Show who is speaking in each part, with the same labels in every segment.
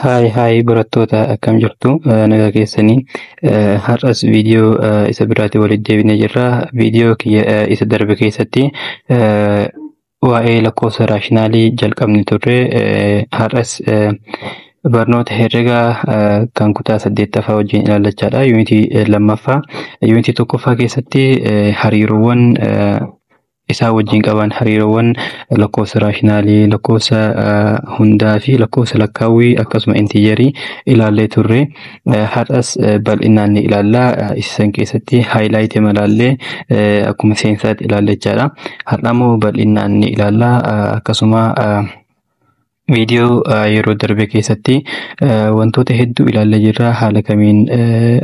Speaker 1: Hi hi barattoota, akkam jirtu? Nagaa keessanii? Har'as viidiyoo isa biraatiin walitti deebinee jirra. Viidiyoo kiyya isa darbe keessatti waa'ee lakkoofsa raashinaalii jalqabne turre. Har'as barnoota herregaa kan kutaa saddeettaffaa wajjin ilaallachaadha. Yuunitii lammaffaa. Yuunitii tokkoffaa keessatti hariiroowwan isaa wajjin qaban, hariiroowwan lakkoofsa raashinaalii, lakkoofsa hundaa fi lakkoofsa lakkaawwii akkasuma intiijerii ilaallee turre. Har'as bal'inaan ni ilaalla. Isa keessatti highlight malaallee akkuma seensaatti ilaallachaadha. Har'a immoo bal'inaan ni ilaalla. Akkasuma viidiyoo yeroo darbe keessatti wantoota hedduu ilaallee jirra. Haala kamiin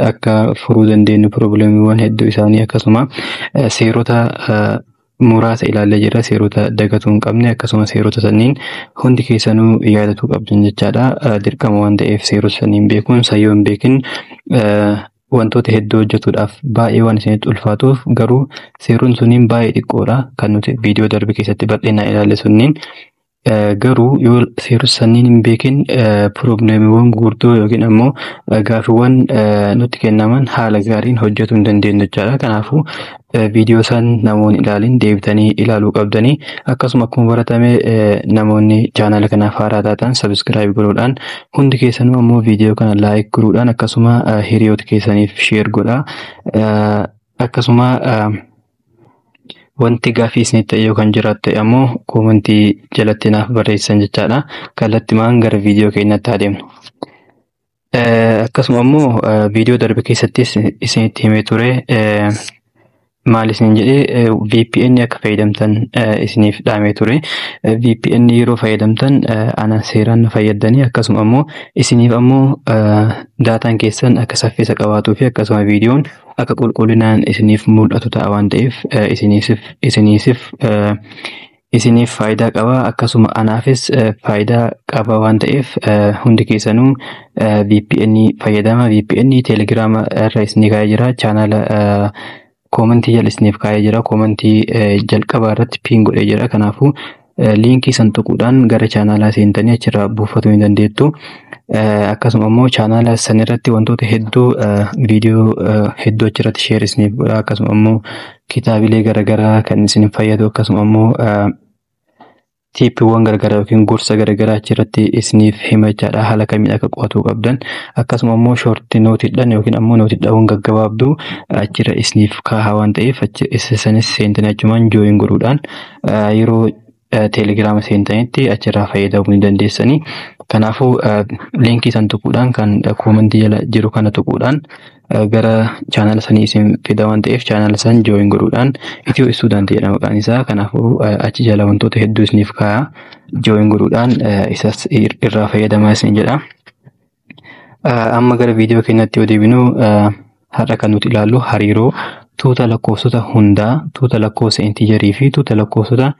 Speaker 1: akka furuu dandeenyu problemiiwwan hedduu isaanii, akkasuma seerota muraasa ilaallee jirra. Seerota dagatuu hin qabne, akkasuma seerota sanniin hundi keessanuu yaadatuu qabdan jechaadha. Dirqama waan ta'eef seerota sanniin beekuun, sayyoo hin beekin wantoota hedduu hojjetuudhaaf baay'ee waan isinitti ulfaatuuf. Garuu seeronni sunniin baay'ee xiqqoodha kan nuti viidiyoo darbe keessatti bal'inaan ilaalle sunniin. Garuu yoo seerota sanniin hin beekin, problemiiwwan gurguddoo yookiin ammoo gaafiiwwan nutti kennaman haala gaariin hojjetuu hin dandeenyu jechaadha. Kanaafuu viidiyoo san namoonni ilaalin deebitanii ilaaluu qabdanii. Akkasuma akkuma baratame namoonni chaanala kanaaf haaraa taatan subscribe godhuudhaan, hundi keessanuu ammoo viidiyoo kana like godhuudhaan, akkasuma hiriyoota keessaniif share godhaa. Akkasuma wanti gaafii isinitti ta'e yoo kan jiraatu ta'e ammoo koomentii jalatti naaf barreessan jechaadha. Kallattimaan gara viidiyoo keenyatti adeemnu. Akkasuma ammoo viidiyoo darbe keessattis isinitti himee ture. Maal isin jedhee? VPN akka fayyadamtan isiniif dhaamee ture. VPN yeroo fayyadamtan ana seeraan na fayyadanii, akkasuma ammoo isiniif ammoo daataan keessan akka saffisa qabaatuu fi akkasuma viidiyoon akka qulqullinaan isiniif mul'atu ta'a waan ta'eef isiniif faayidaa qaba, akkasuma anaafis faayidaa qaba waan ta'eef hundi keessanuu VPN fayyadama. VPN Teelegiraama irra isinii kaa'ee jira. Chaanala koomentii jala isiniif kaa'ee jira. Koomentii jalqabaa irratti pin godhee jira. Kanaafuu liinkii san tuquudhaan gara chaanalaa seentanii achirraa buufatuu ni dandeettu. Akkasuma immoo chaanala san irratti wantoota hedduu, viidiyoo hedduu achirratti share isiniif godha. Akkasuma immoo kitaabilee garaagaraa kan isin fayyadu, akkasuma immoo tiippiiwwan garaagaraa yookiin gorsa garaagaraa achirratti isiniif hima jechaadha. Haala kamiin akka qo'atuu qabdan, akkasuma immoo short nootidhaan yookiin ammoo nootidhaawwan gaggabaabduu achirra isiniif kaahaa waan ta'eef, isa sanis seentanii achumaan join godhuudhaan yeroo Teelegiraama seentanitti achirraa fayyadamuu ni dandeessanii. Kanaafuu liinkii san tuquudhaan, kan koomentii jala jiru kana tuquudhaan gara chaanala sanii isin fida waan ta'eef, chaanala san join godhuudhaan, Itiyoo Istuudaantii jedhama maqaan isaa. Kanaafuu achi jala wantoota hedduu isiniif kaa'a. Join godhuudhaan isas irraa fayyadamaa isin jedha. Amma gara viidiyoo keenyatti yoo deebinu, har'a kan nuti ilaallu hariiroo tuuta lakkoofsota hundaa, tuuta lakkoofsa intiijerii fi tuuta lakkoofsota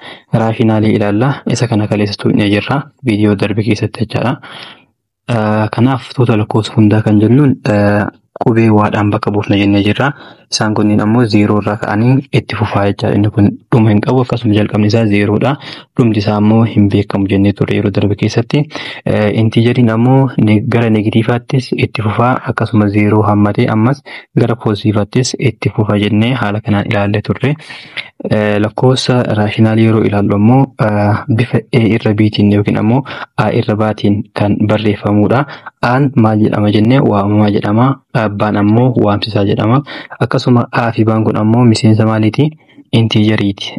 Speaker 1: raashinaalii ilaalla. Isa kana kaleessa tuqnee jirra viidiyoo darbe keessatti jechaadha. Kanaaf tuuta lakkoofsa hundaa kan jennuun qubee waadhaan bakka buufna jennee jirra. Isaan kunniin ammoo zeeroo irraa ka'anii itti fufaa jechaadha. Inni kun dhuma hin qabu, akkasuma jalqabni isaa zeeroodha. Dhumti isaa ammoo hin beekamu jennee turre yeroo darbe keessatti. Intiijeriin ammoo gara negatiivaattis itti fufaa, akkasuma zeeroo hammatee ammas gara poozitiivaattis itti fufa jennee haala kanaan ilaallee turre. Lakkoofsa raashinaalii yeroo ilaallu ammoo bifa A irra B'tiin yookiin ammoo A irra B'tiin kan barreeffamudha. A'n maal jedhama jennee? Waamamaa jedhama. B'n ammoo waamsisaa jedhama. Akkasuma A fi B'n kun ammoo miseensa maaliiti? Intiijeriiti.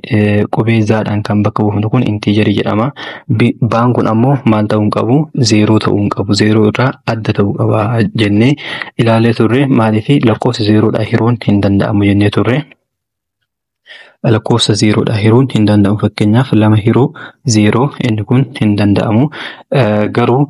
Speaker 1: Qubee zaadhaan kan bakka buufnu kun intiijerii jedhama. B'n kun ammoo maal ta'uu hin qabu? Zeeroo ta'uu hin qabu. Zeeroo irraa adda ta'uu qaba jennee ilaalee turre. Maaliif? Lakkoofsa zeeroodhaa hiruun hin danda'amu jennee turre. Lakkoofsa zeeroodhaa hiruun hin danda'amu. Fakkeenyaaf lama hiruu zeeroo, inni kun hin danda'amu. Garuu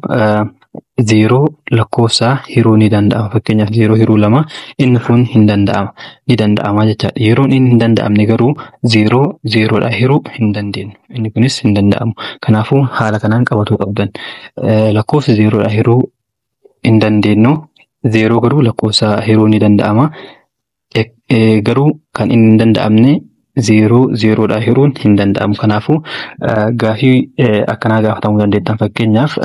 Speaker 1: zeeroo lakkoofsa hiruu ni danda'ama. Fakkeenyaaf zeeroo hiruu lama, inni kun hin danda'ama. Ni danda'ama jechaadha. Yeroon inni hin danda'amne garuu zeeroo zeeroodhaa hiruu hin dandeenyu. Inni kunis hin danda'amu. Kanaafuu haala kanaan qabatuu qabdan. Lakkoofsa zeeroodhaa hiruu hin dandeenyu. Zeeroo garuu lakkoofsa hiruu ni danda'ama. Garuu kan inni hin danda'amne zeeroo zeeroodhaa hiruun hin danda'amu. Kanaafuu gaafii akkanaa gaafatamuu dandeettan. Fakkeenyaaf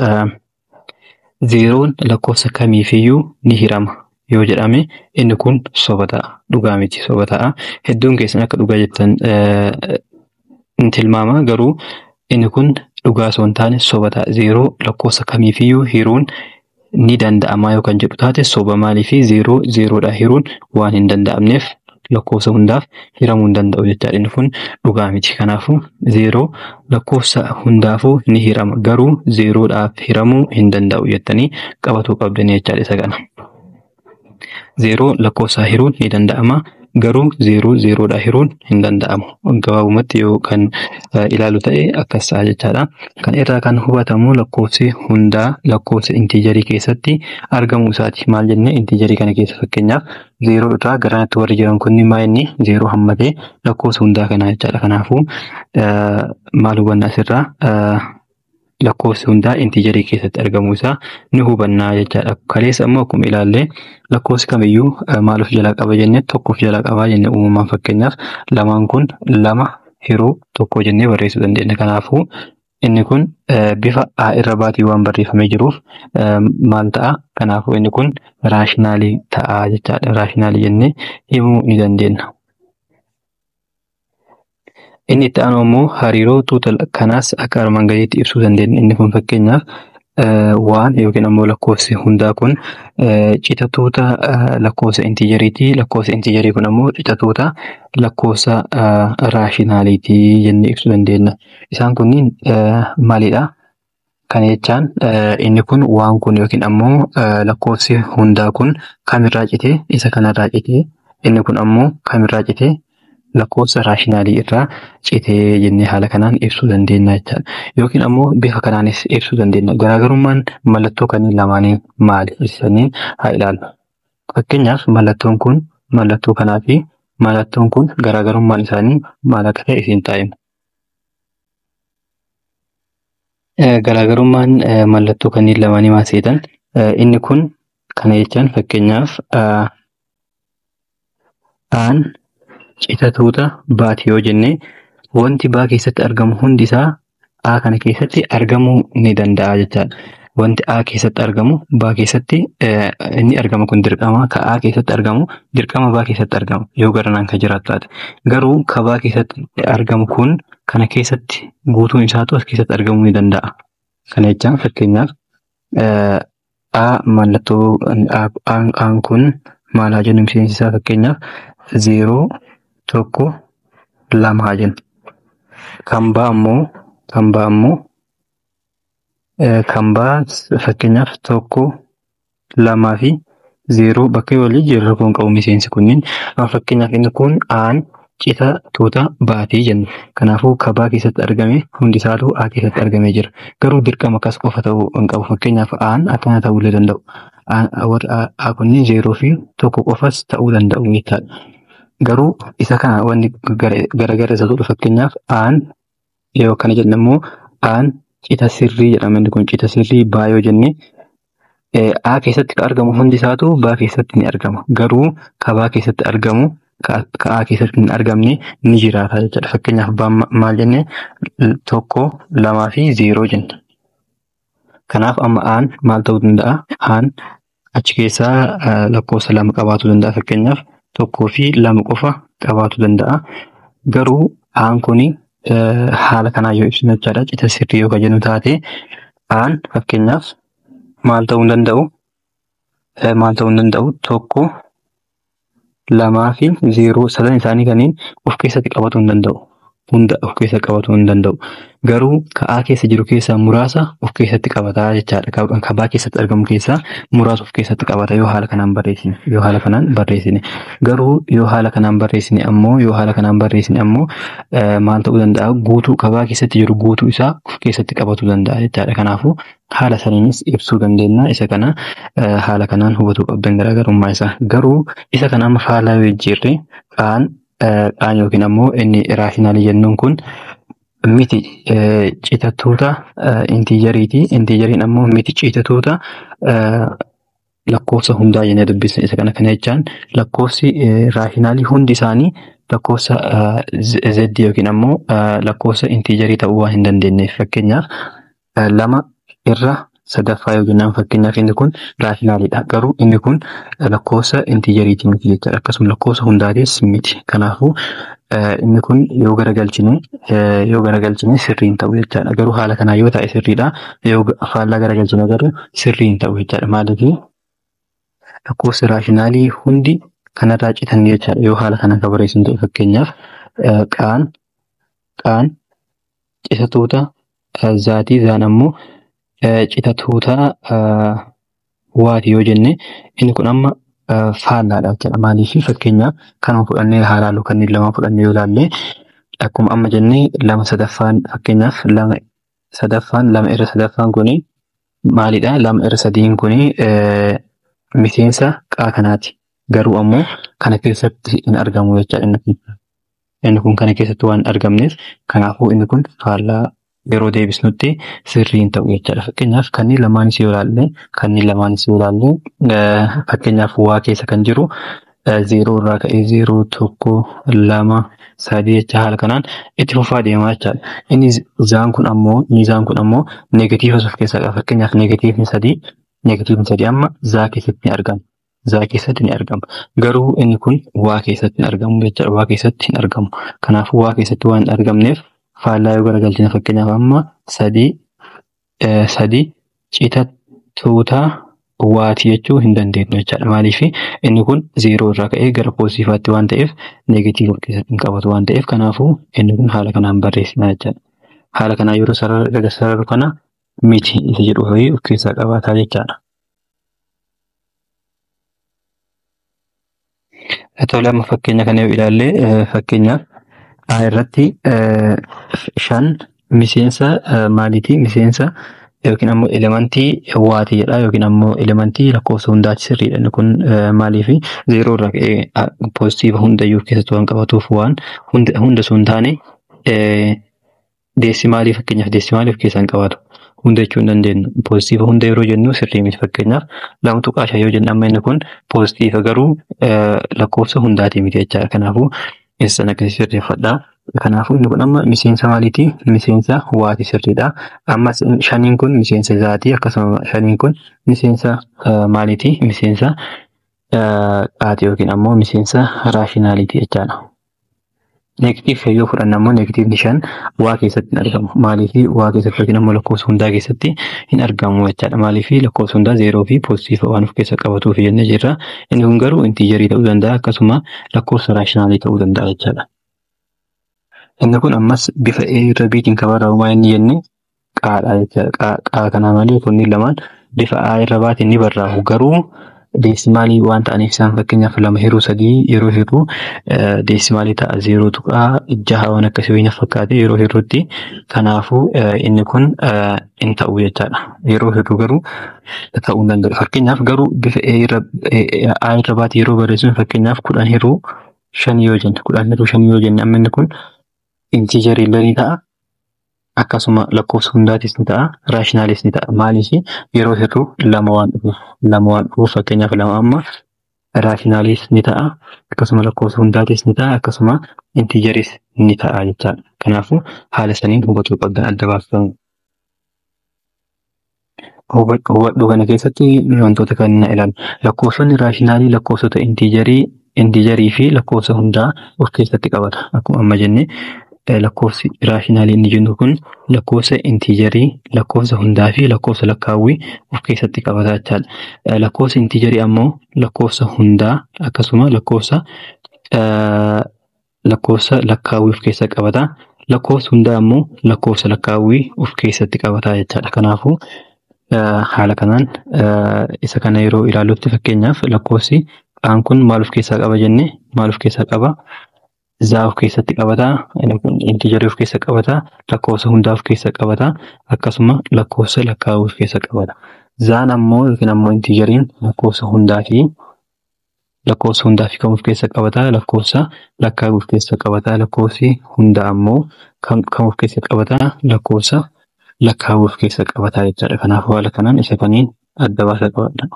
Speaker 1: Zeeroon lakkoofsa kamiifiyyuu ni hirama yoo jedhame inni kun soba ta'a. Dhugaa miti, soba ta'a. Hedduun keessan akka dhugaa jettan tilmaama, garuu inni kun dhugaa osoo hin taane soba ta'a. Zeeroo lakkoofsa kamiifiyyuu hiruun ni danda'ama yoo kan jedhu taate soba. Maaliifi zeeroo zeeroodhaa hiruun waan hin danda'amneef lakkoofsa hundaaf hiramuu hin danda'u jechaadha. Inni kun dhugaa miti. Kanaafuu zeeroo lakkoofsa hundaafuu ni hirama, garuu zeeroodhaaf hiramuu hin danda'u jettanii qabatuu qabdanii jechaadha isa kana. Zeeroo lakkoofsaa hiruun ni danda'ama, garuu zeeroo zeeroodhaa hiruun hin danda'amu. Gabaabumatti yoo kan ilaalu ta'e akkas ta'a jechaadha. Kan irraa kan hubatamu lakkoofsi hundaa lakkoofsa intiijarii keessatti argamuu isaati. Maal jennee intiijarii kana keessa fakkeenyaaf zeeroo irraa garanatti warri jiran kunniin maa inni zeeroo hammatee lakkoofsa hundaa kanaa jechaadha. Kanaafuu maal hubanna asirraa? Lakkoofsi hundaa intiijarii keessatti argamuu isaa ni hubannaa jechaadha. Kaleessa immoo akkuma ilaalle lakkoofsi kamiyyuu maal of jalaa qaba jennee, tokko of jalaa qabaa jenne. Uumamaan fakkeenyaaf lamaan kun lama hiruu tokko jennee barreessuu dandeenya. Kanaafuu inni kun bifa A irra baatii waan barreeffamee jiruuf maal ta'a? Kanaafuu inni kun raashinaalii ta'a jechaadha. Raashinaalii jennee himuu ni dandeenya. Inni itti aanu immoo hariiroo tuuta kanaas akka armaan gadiitti ibsuu dandeenya. Inni kun fakkeenyaaf waan yookiin ammoo lakkoofsi hundaa kun cita tuuta lakkoofsa intiijeriiti. Lakkoofsa intiijerii kun ammoo cita tuuta lakkoofsa raashinaaliiti jennee ibsuu dandeenya. Isaan kunniin maalidha? Kana jechaan inni kun waan kun yookiin ammoo lakkoofsi hundaa kun kamirraa citee? Isa kanarraa citee. Inni kun ammoo kamirraa citee? Lakkoofsa raashinaalii irraa citee jennee haala kanaan ibsuu dandeenya jechaadha. Yookiin ammoo bifa kanaanis ibsuu dandeenya. Garaagarummaan mallattoo kanneen lamaanii maali? Isanii haa ilaallu. Fakkeenyaaf mallattoon kun mallattoo kanaa fi mallattoon kun garaagarummaan isaanii maal akka ta'e isin taa'ima. Garaagarummaan mallattoo kanneen lamaanii maal seetan? Inni kun kana jechaan fakkeenyaaf aan cita tuuta baati yoo jenne, wanti baa keessatti argamu hundi isaa A kana keessatti argamuu ni danda'a jechaadha. Wanti A keessatti argamu baa keessatti inni argama, kun dirqama. Ka A keessatti argamu dirqama baa keessatti argama yoo garanaan kan jiraatu taate. Garuu ka baa keessatti argamu kun kana keessatti guutuun isaatu as keessatti argamuu ni danda'a. Kana jechaan fakkeenyaaf A mallattoo Aan kun maal haa jennu? Miseensi isaa fakkeenyaaf 0, 1, 2 haa jennu. Kan baa ammoo kan baa fakkeenyaaf 1, 2 fi 0 bakka walii jijjiirra rakkoon qabu miseensi kunniin. Fakkeenyaaf inni kun aan cita tuuta baatii jenna. Kanaafuu ka baa keessatti argame hundi isaatu A keessatti argamee jira. Garuu dirqama akkas qofa ta'uu hin qabu. Fakkeenyaaf aan akkana ta'uu illee danda'u. Warri A kunniin 0 fi 1 qofas ta'uu danda'u jechaadha. Garuu isa kana wanni garagara isa godhu, fakkeenyaaf aan yoo akkana jenne immoo aan cita sirrii jedhama. Inni kun cita sirrii baa yoo jenne, A keessatti kan argamu hundi isaatu baa keessatti ni argama. Garuu ka baa keessatti argamu ka A keessatti hin argamne ni jiraata jechaadha. Fakkeenyaaf baan maal jenne? 1, 2 fi 0 jenna. Kanaaf amma aan maal ta'uu danda'a? Aan achi keessaa lakkoofsa lama qabaachuu danda'a. Fakkeenyaaf 1 fi 2 qofa qabaachuu danda'a. Garuu aan kuni haala kanaan yoo ibsinu jechaadha. Cita sirrii yoo kan jennu taate, aan fakkeenyaaf maal ta'uu hin danda'u? Maal ta'uu hin danda'u? 1, 2 fi 0 sadan isaanii kanneen of keessatti qabatuu hin danda'u. Hunda of keessatti qabatuu hin danda'u. Garuu ka A keessa jiru keessaa muraasa of keessatti qabataa jechaadha. Ka B keessatti argamu keessaa muraasa of keessatti qabata yoo haala kanaan barreessine. Yoo haala kanaan barreessine. Garuu yoo haala kanaan barreessine ammoo maal ta'uu danda'a? Guutuu ka B keessatti jiru guutuu isaa of keessatti qabatuu danda'a jechaadha. Kanaafuu haala saniinis ibsuu dandeenya. Isa kana haala kanaan hubatuu qabdan garaagarummaa isaa. Garuu isa kana amma faallaa yoo jijjiirre, qaan yookiin ammoo inni raashinaalii jennuun kun miti citatuuta intiijeriiti. Intiijeriin ammoo miti citatuuta lakkoofsa hundaa jennee dubbisna isa kana. Kana jechaan lakkoofsi raashinaalii hundi isaanii lakkoofsa z yookiin ammoo lakkoofsa intiijerii ta'uu waan hin dandeenyeef, fakkeenyaaf 2 irra sadaffaa yoo jennaan fakkeenyaaf inni kun raashinaaliidha. Garuu inni kun lakkoofsa intiijeriitii miti jechaadha. Akkasuma lakkoofsa hundaatis miti. Kanaafuu inni kun yoo garagalchine sirrii hin ta'u jechaadha. Garuu haala kanaa yoo ta'e sirriidha. Yoo faallaa garagalchine garuu sirrii hin ta'u jechaadha. Maaliif lakkoofsi raashinaalii hundi kanarraa citan jechaadha. Yoo haala kanaan kan barreessinu ta'e fakkeenyaaf qaan citatoota zaatii zaan ammoo citatoota waati yoo jenne inni kun amma faallaadha jechuudha. Maaliif fakkeenyaaf kanuma fudhannee haa ilaallu, kanneen lama fudhannee yoo ilaalle akkuma amma jenne lama sadaffaan fakkeenyaaf lama sadaffaan lama irra sadaffaan kuni maalidha? Lama irra sadiin kuni miseensa qaa kanaati. Garuu ammoo kana keessatti hin argamu jechaadha inni kun. Inni kun kana keessatti waan hin argamneef kanaafuu inni kun faallaa yeroo deebisnutti sirrii hin ta'u jechaadha. Fakkeenyaaf kanneen lamaanis yoo ilaalle fakkeenyaaf waa keessa kan jiru 0 irraa ka'ee 0 1 2 3 jecha haala kanaan itti fufaa deemaa jechaadha. Inni zaan kun ammoo neegatiiva of keessaa qaba. Fakkeenyaaf neegatiivni sadii amma zaa keessatti ni argama. Zaa keessatti ni argama. Garuu inni kun waa keessatti hin argamu jechaadha. Waa keessatti hin argamu. Kanaafuu waa keessatti waan hin argamneef faallaa yoo garagalchine fakkeenyaaf amma sadii citatoota waati jechuu hin dandeenyu jechaadha. Maaliif inni kun 0 irraa ka'ee gara poozitiivaatti waan ta'eef neegatiiva of keessatti hin qabatu waan ta'eef kanaafuu inni kun haala kanaan barreessina jechaadha. Haala kanaan yeroo sararu kana miti isa jedhu ho'i of keessaa qabaataa jechaadha. Tole amma fakkeenya kana yoo ilaalle fakkeenyaaf A irratti 5 miseensa maaliiti? Miseensa yookiin ammoo elementii waati jedha yookiin ammoo elementii lakkoofsa hundaati sirriidha. Inni kun maaliif 0 irraa ka'ee poozitiiva hundayyuu of keessatti waan qabatuuf waan hunda sun taane deesimaalii fakkeenyaaf deesimaalii of keessaa hin qabatu. Hunda jechuu hin dandeenyu. Poozitiiva hunda yeroo jennu sirrii miti. Fakkeenyaaf 2.5 yoo jennu amma inni kun poozitiiva garuu lakkoofsa hundaatii miti jechaadha. Kanaafuu isaan akkasii sirreeffadhaa. Kanaafuu inni kun amma miseensa maaliiti? Miseensa waati sirriidha. Ammas shaniin kun miseensa zaatii akkasuma shaniin kun miseensa maaliiti? Miseensa qaati yookiin ammoo miseensa raashinaaliiti jechaadha. Neegatiiv yoo fudhanne ammoo neegatiivni 5 waa keessatti hin argamu. Maaliif waa keessatti yookiin ammoo lakkoofsa hundaa keessatti hin argamu jechaadha. Maaliif lakkoofsa hundaa 0 fi poozitiiva waan of keessa qabatuuf jennee jirra. Inni kun garuu intiijerii ta'uu danda'a akkasuma lakkoofsa raashinaalii ta'uu danda'a jechaadha. Inni kun ammas bifa A irra B'tiin kan barraa'u maal inni jenne qaadha jechaadha. Qaa kanaa malee kunniin lamaan bifa A irra B'tiin ni barraa'u garuu deesimaalii waan ta'aniif isaan fakkeenyaaf 2 hiruu 3 yeroo hiruu deesimaalii ta'a 0.6 waan akkasii wayii fakkaate yeroo hiruutti kanaafuu inni kun hin ta'u jechaadha. Yeroo hiruu garuu ta'uu hin danda'u. Fakkeenyaaf garuu bifa A irra B'tiin yeroo barreessinu fakkeenyaaf 10 hiruu 5 yoo jenne 10 hiruu 5 yoo jenne amma inni kun intiijarii illee ni ta'a. Akkasuma lakkoofsa hundaatis ni ta'a, raashinaalis ni ta'a. Maaliif yeroo hir'uu lama waan dhufuuf fakkeenyaaf 2 amma raashinaalis ni ta'a, akkasuma lakkoofsa hundaatis ni ta'a, akkasuma intiijaris ni ta'a jechaadha. Kanaafuu haala saniin hubachuu qabdan adda baaftan. Hubadhuu kana keessatti wantoota kanneen ilaalu. Lakkoofsonni raashinaalii lakkoofsota intiijarii fi lakkoofsa hundaa of keessatti qabata. Akkuma amma jenne lakkoofsi raashinaalii inni jennu kun lakkoofsa intiijarii, lakkoofsa hundaa fi lakkoofsa lakkaawwii of keessatti qabata jechaadha. Lakkoofsi intiijarii ammoo lakkoofsa hundaa akkasuma lakkoofsa lakkaawwii of keessa qabata. Lakkoofsi hundaa ammoo lakkoofsa lakkaawwii of keessatti qabata jechaadha. Kanaafuu haala kanaan isa kana yeroo ilaallutti fakkeenyaaf lakkoofsi qaan kun maal of keessaa qaba jenne maal of keessaa qaba? Zaa of keessatti qabata, intiijarii of keessa qabata, lakkoofsa hundaa of keessa qabata, akkasuma lakkoofsa lakkaawwii of keessa qabata. Zaan ammoo yookiin ammoo intiijariin lakkoofsa hundaa fi kam of keessa qabata, lakkoofsa lakkaawwii of keessa qabata, lakkoofsi hundaa ammoo kam of keessa qabata, lakkoofsa lakkaawwii of keessa qabata jechaadha. Kanaafuu haala kanaan isa kaniin adda baasa qabadha.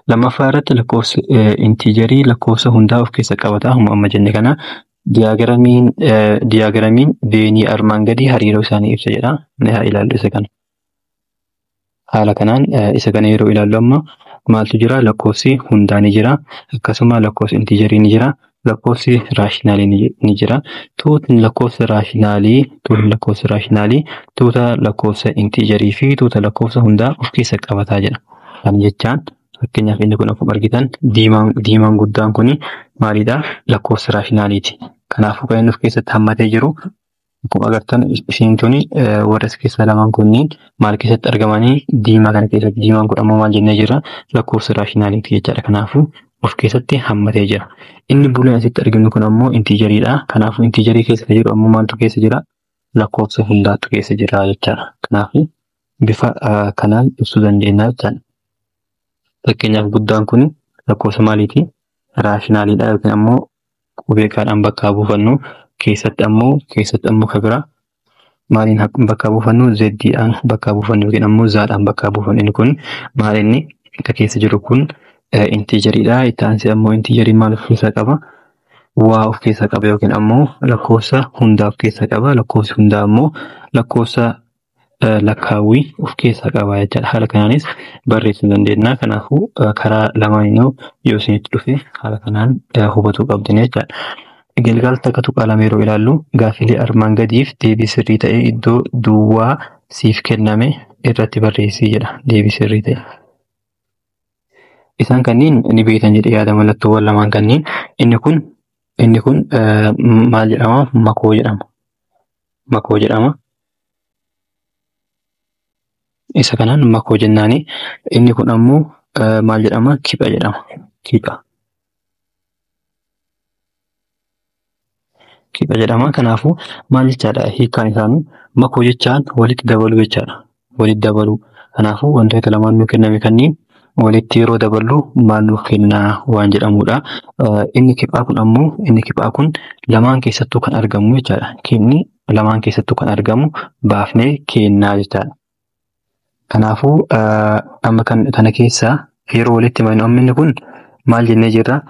Speaker 1: Lammaffaa irratti lakkoofsi intiijarii lakkoofsa hundaa of keessa qabata. Akkuma amma jenne kana diyaagiraamiin veenii armaan gadii hariiroo isaanii ibsa jedha. Ni haa ilaallu isa kana. Haala kanaan isa kana yeroo ilaallu amma maaltu jira? Lakkoofsi hundaa ni jira. Akkasuma lakkoofsi intiijarii ni jira. Lakkoofsi raashinaalii ni jira. Tuutni lakkoofsa raashinaalii, tuutni lakkoofsa raashinaalii, tuuta lakkoofsa intiijarii fi tuuta lakkoofsa hundaa of keessa qabataa jedha. Kana jechaan fakkeenyaaf inni kun akkuma argitan diimaan guddaan kuni maalidha? Lakkoofsa raashinaaliiti. Kanaafuu kan inni of keessatti hammatee jiru akkuma agartan isiin tuni warra as keessaa lamaan kunniin maal keessatti argamanii diimaa kana keessatti diimaan kun ammoo maal jennee jirra? Lakkoofsa raashinaaliiti jechaadha. Kanaafuu of keessatti hammatee jira. Inni buleen asitti arginu kun ammoo intiijariidha. Kanaafuu intiijarii keessa kan jiru ammoo maaltu keessa jira? Lakkoofsa hundaatu keessa jira jechaadha. Kanaafuu bifa kanaan ibsuu dandeenya jechaadha. Fakkeenyaaf guddaan kun lakkoofsa maaliiti? Raashinaaliidha yookiin ammoo qubee kaadhaan bakka buufannu keessatti ammoo kan biraa maaliin bakka buufannu? Zeddiidhaan bakka buufannu yookiin ammoo zaadhaan bakka buufannu. Inni kun maal inni akka keessa jiru kun intiijariidha. Itti aansee ammoo intiijarii maal of keessaa qaba? Waa of keessaa qaba yookiin ammoo lakkoofsa hundaa of keessaa qaba. Lakkoofsi hundaa ammoo lakkoofsa lakkaawwii of keessaa qaba jechaadha. Haala kanaanis barreessuu dandeenya. Kanaafuu karaa lamaaniinuu yoo isinitti dhufe haala kanaan hubatuu qabdani jechaadha. Gilgaala 1.2 yeroo ilaallu gaaffilee armaan gadiif deebii sirrii ta'e iddoo duwwaa siif kenname irratti barreessii jedha. Deebii sirrii ta'e. Isaan kanneen ni beektan jedhee yaada mallattoowwan lamaan kanneen. Inni kun maal jedhama? Makoo jedhama. Makoo jedhama. Isa kanaan makoo jennaani. Inni kun ammoo maal jedhama? Kipha jedhama. Kipha. Kipha jedhama. Kanaafuu maal jechaadha? Hiikkaan isaanii makoo jechaan walitti dabaluu jechaadha. Walitti dabaluu. Kanaafuu wantoota lamaan nuu kenname kanneen walitti yeroo daballu maal nuuf kennaa waan jedhamudha. Inni kiphaa kun ammoo inni kiphaa kun lamaan keessattuu kan argamu jechaadha. Kipni lamaan keessattuu kan argamu baafnee kennaa jechaadha. Kanaafuu amma kana keessaa yeroo walitti maknu amma inni kun maal jennee jirra?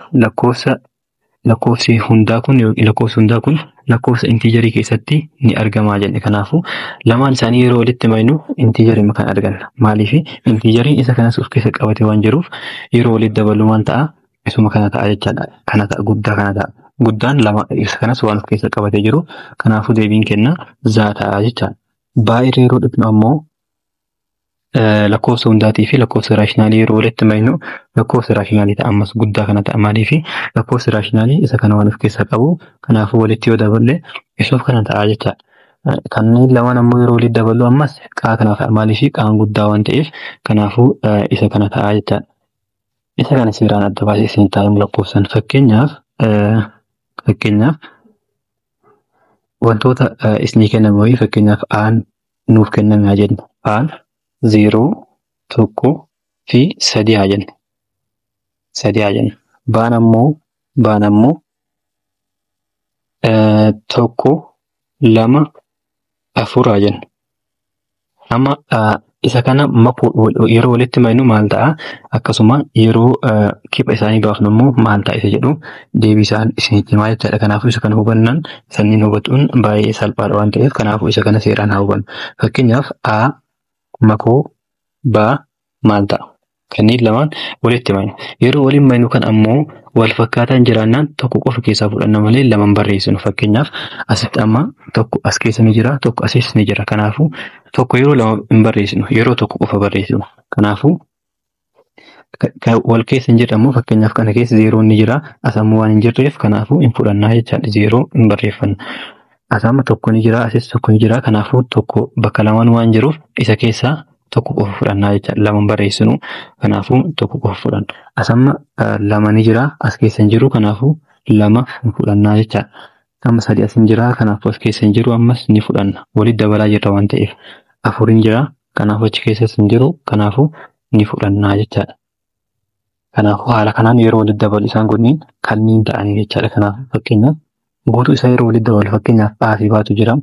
Speaker 1: Lakkoofsi hundaa kun lakkoofsi hundaa kun lakkoofsa intiijarii keessatti ni argamaa jenne. Kanaafuu lamaan isaanii yeroo walitti maknu intiijarii kan arganna. Maaliif intiijariin isa kanas of keessa qabate waan jiruuf yeroo walitti daballu maal ta'a? Isuma kana ta'a jechaadha. Kana ta'a guddaa kana ta'a. Guddaan lama isa kanas waan of keessa qabatee jiru. Kanaafuu deebiin kenna zaa ta'a jechaadha. Baay'ee yeroo dhufnu ammoo lakkoofsa hundaatii fi lakkoofsa raashinaalii yeroo walitti maknu lakkoofsa raashinaalii ta'a ammas guddaa kana ta'a. Maaliif lakkoofsa raashinaalii isa kana waan of keessaa qabu kanaafuu walitti yoo daballe isuuf kana ta'a jechaadha. Kanneen lamaan ammoo yeroo walitti daballu ammas qaa kana ta'a. Maaliif qaan guddaa waan ta'eef kanaafuu isa kana ta'a jechaadha. Isa kana seeraan adda baasee isin taa'u lakkoofsan fakkeenyaaf wantoota isinii kenname wayii fakkeenyaaf aan nuuf kenname haa jennu. Aan 0, 1 fi 3 haa jennu. 3 haa jennu. Baan ammoo 1, 2, 4 haa jennu. Amma isa kana yeroo walitti maknu maal ta'a? Akkasuma yeroo kipha isaanii baafnu immoo maal ta'a isa jedhu deebii isaan isinitti himaa jechaadha. Kanaafuu isa kana hubannaan sanniin hubatuun baay'ee salphaadha waan ta'eef kanaafuu isa kana seeraan haa hubannu. Fakkeenyaaf A makoo B maal ta'a? Kanneen lamaan walitti maknu. Yeroo waliin maknu kan ammoo wal fakkaataan jiraannaan tokko qofa keessaa fudhanna malee lamaan barreessinu. Fakkeenyaaf asitti amma tokko as keessa ni jira, tokko asis ni jira. Kanaafuu tokko yeroo lama hin barreessinu, yeroo tokko qofa barreessinu. Kanaafuu wal keessa hin jirre ammoo fakkeenyaaf kana keessa 0 ni jira, as ammoo waan hin jirreef kanaafuu hin fudhannaa jechaadha. 0 hin barreeffanna. As amma tokko ni jira, asis tokko ni jira. Kanaafuu tokko bakka lamaan waan jiruuf isa keessaa tokko qofa fudhannaa jechaadha. Lama barreessinu kanaafuu tokko qofa fudhanna. As amma lama ni jira, as keessa hin jiru kanaafuu lama fudhannaa jechaadha. Amma 3 as hin jira, kanaafuu as keessa hin jiru ammas ni fudhanna. Walitti dabalaa jirra waan ta'eef. 4 hin jira, kanaafuu achi keessas hin jiru kanaafuu ni fudhannaa jechaadha. Kanaafuu haala kanaan yeroo walitti dabalu isaan kunniin kanneen ta'anii jechaadha. Kanaafuu fakkeenyaaf guutuu isaa yeroo walitti dabalu fakkeenyaaf A fi B'tu jira.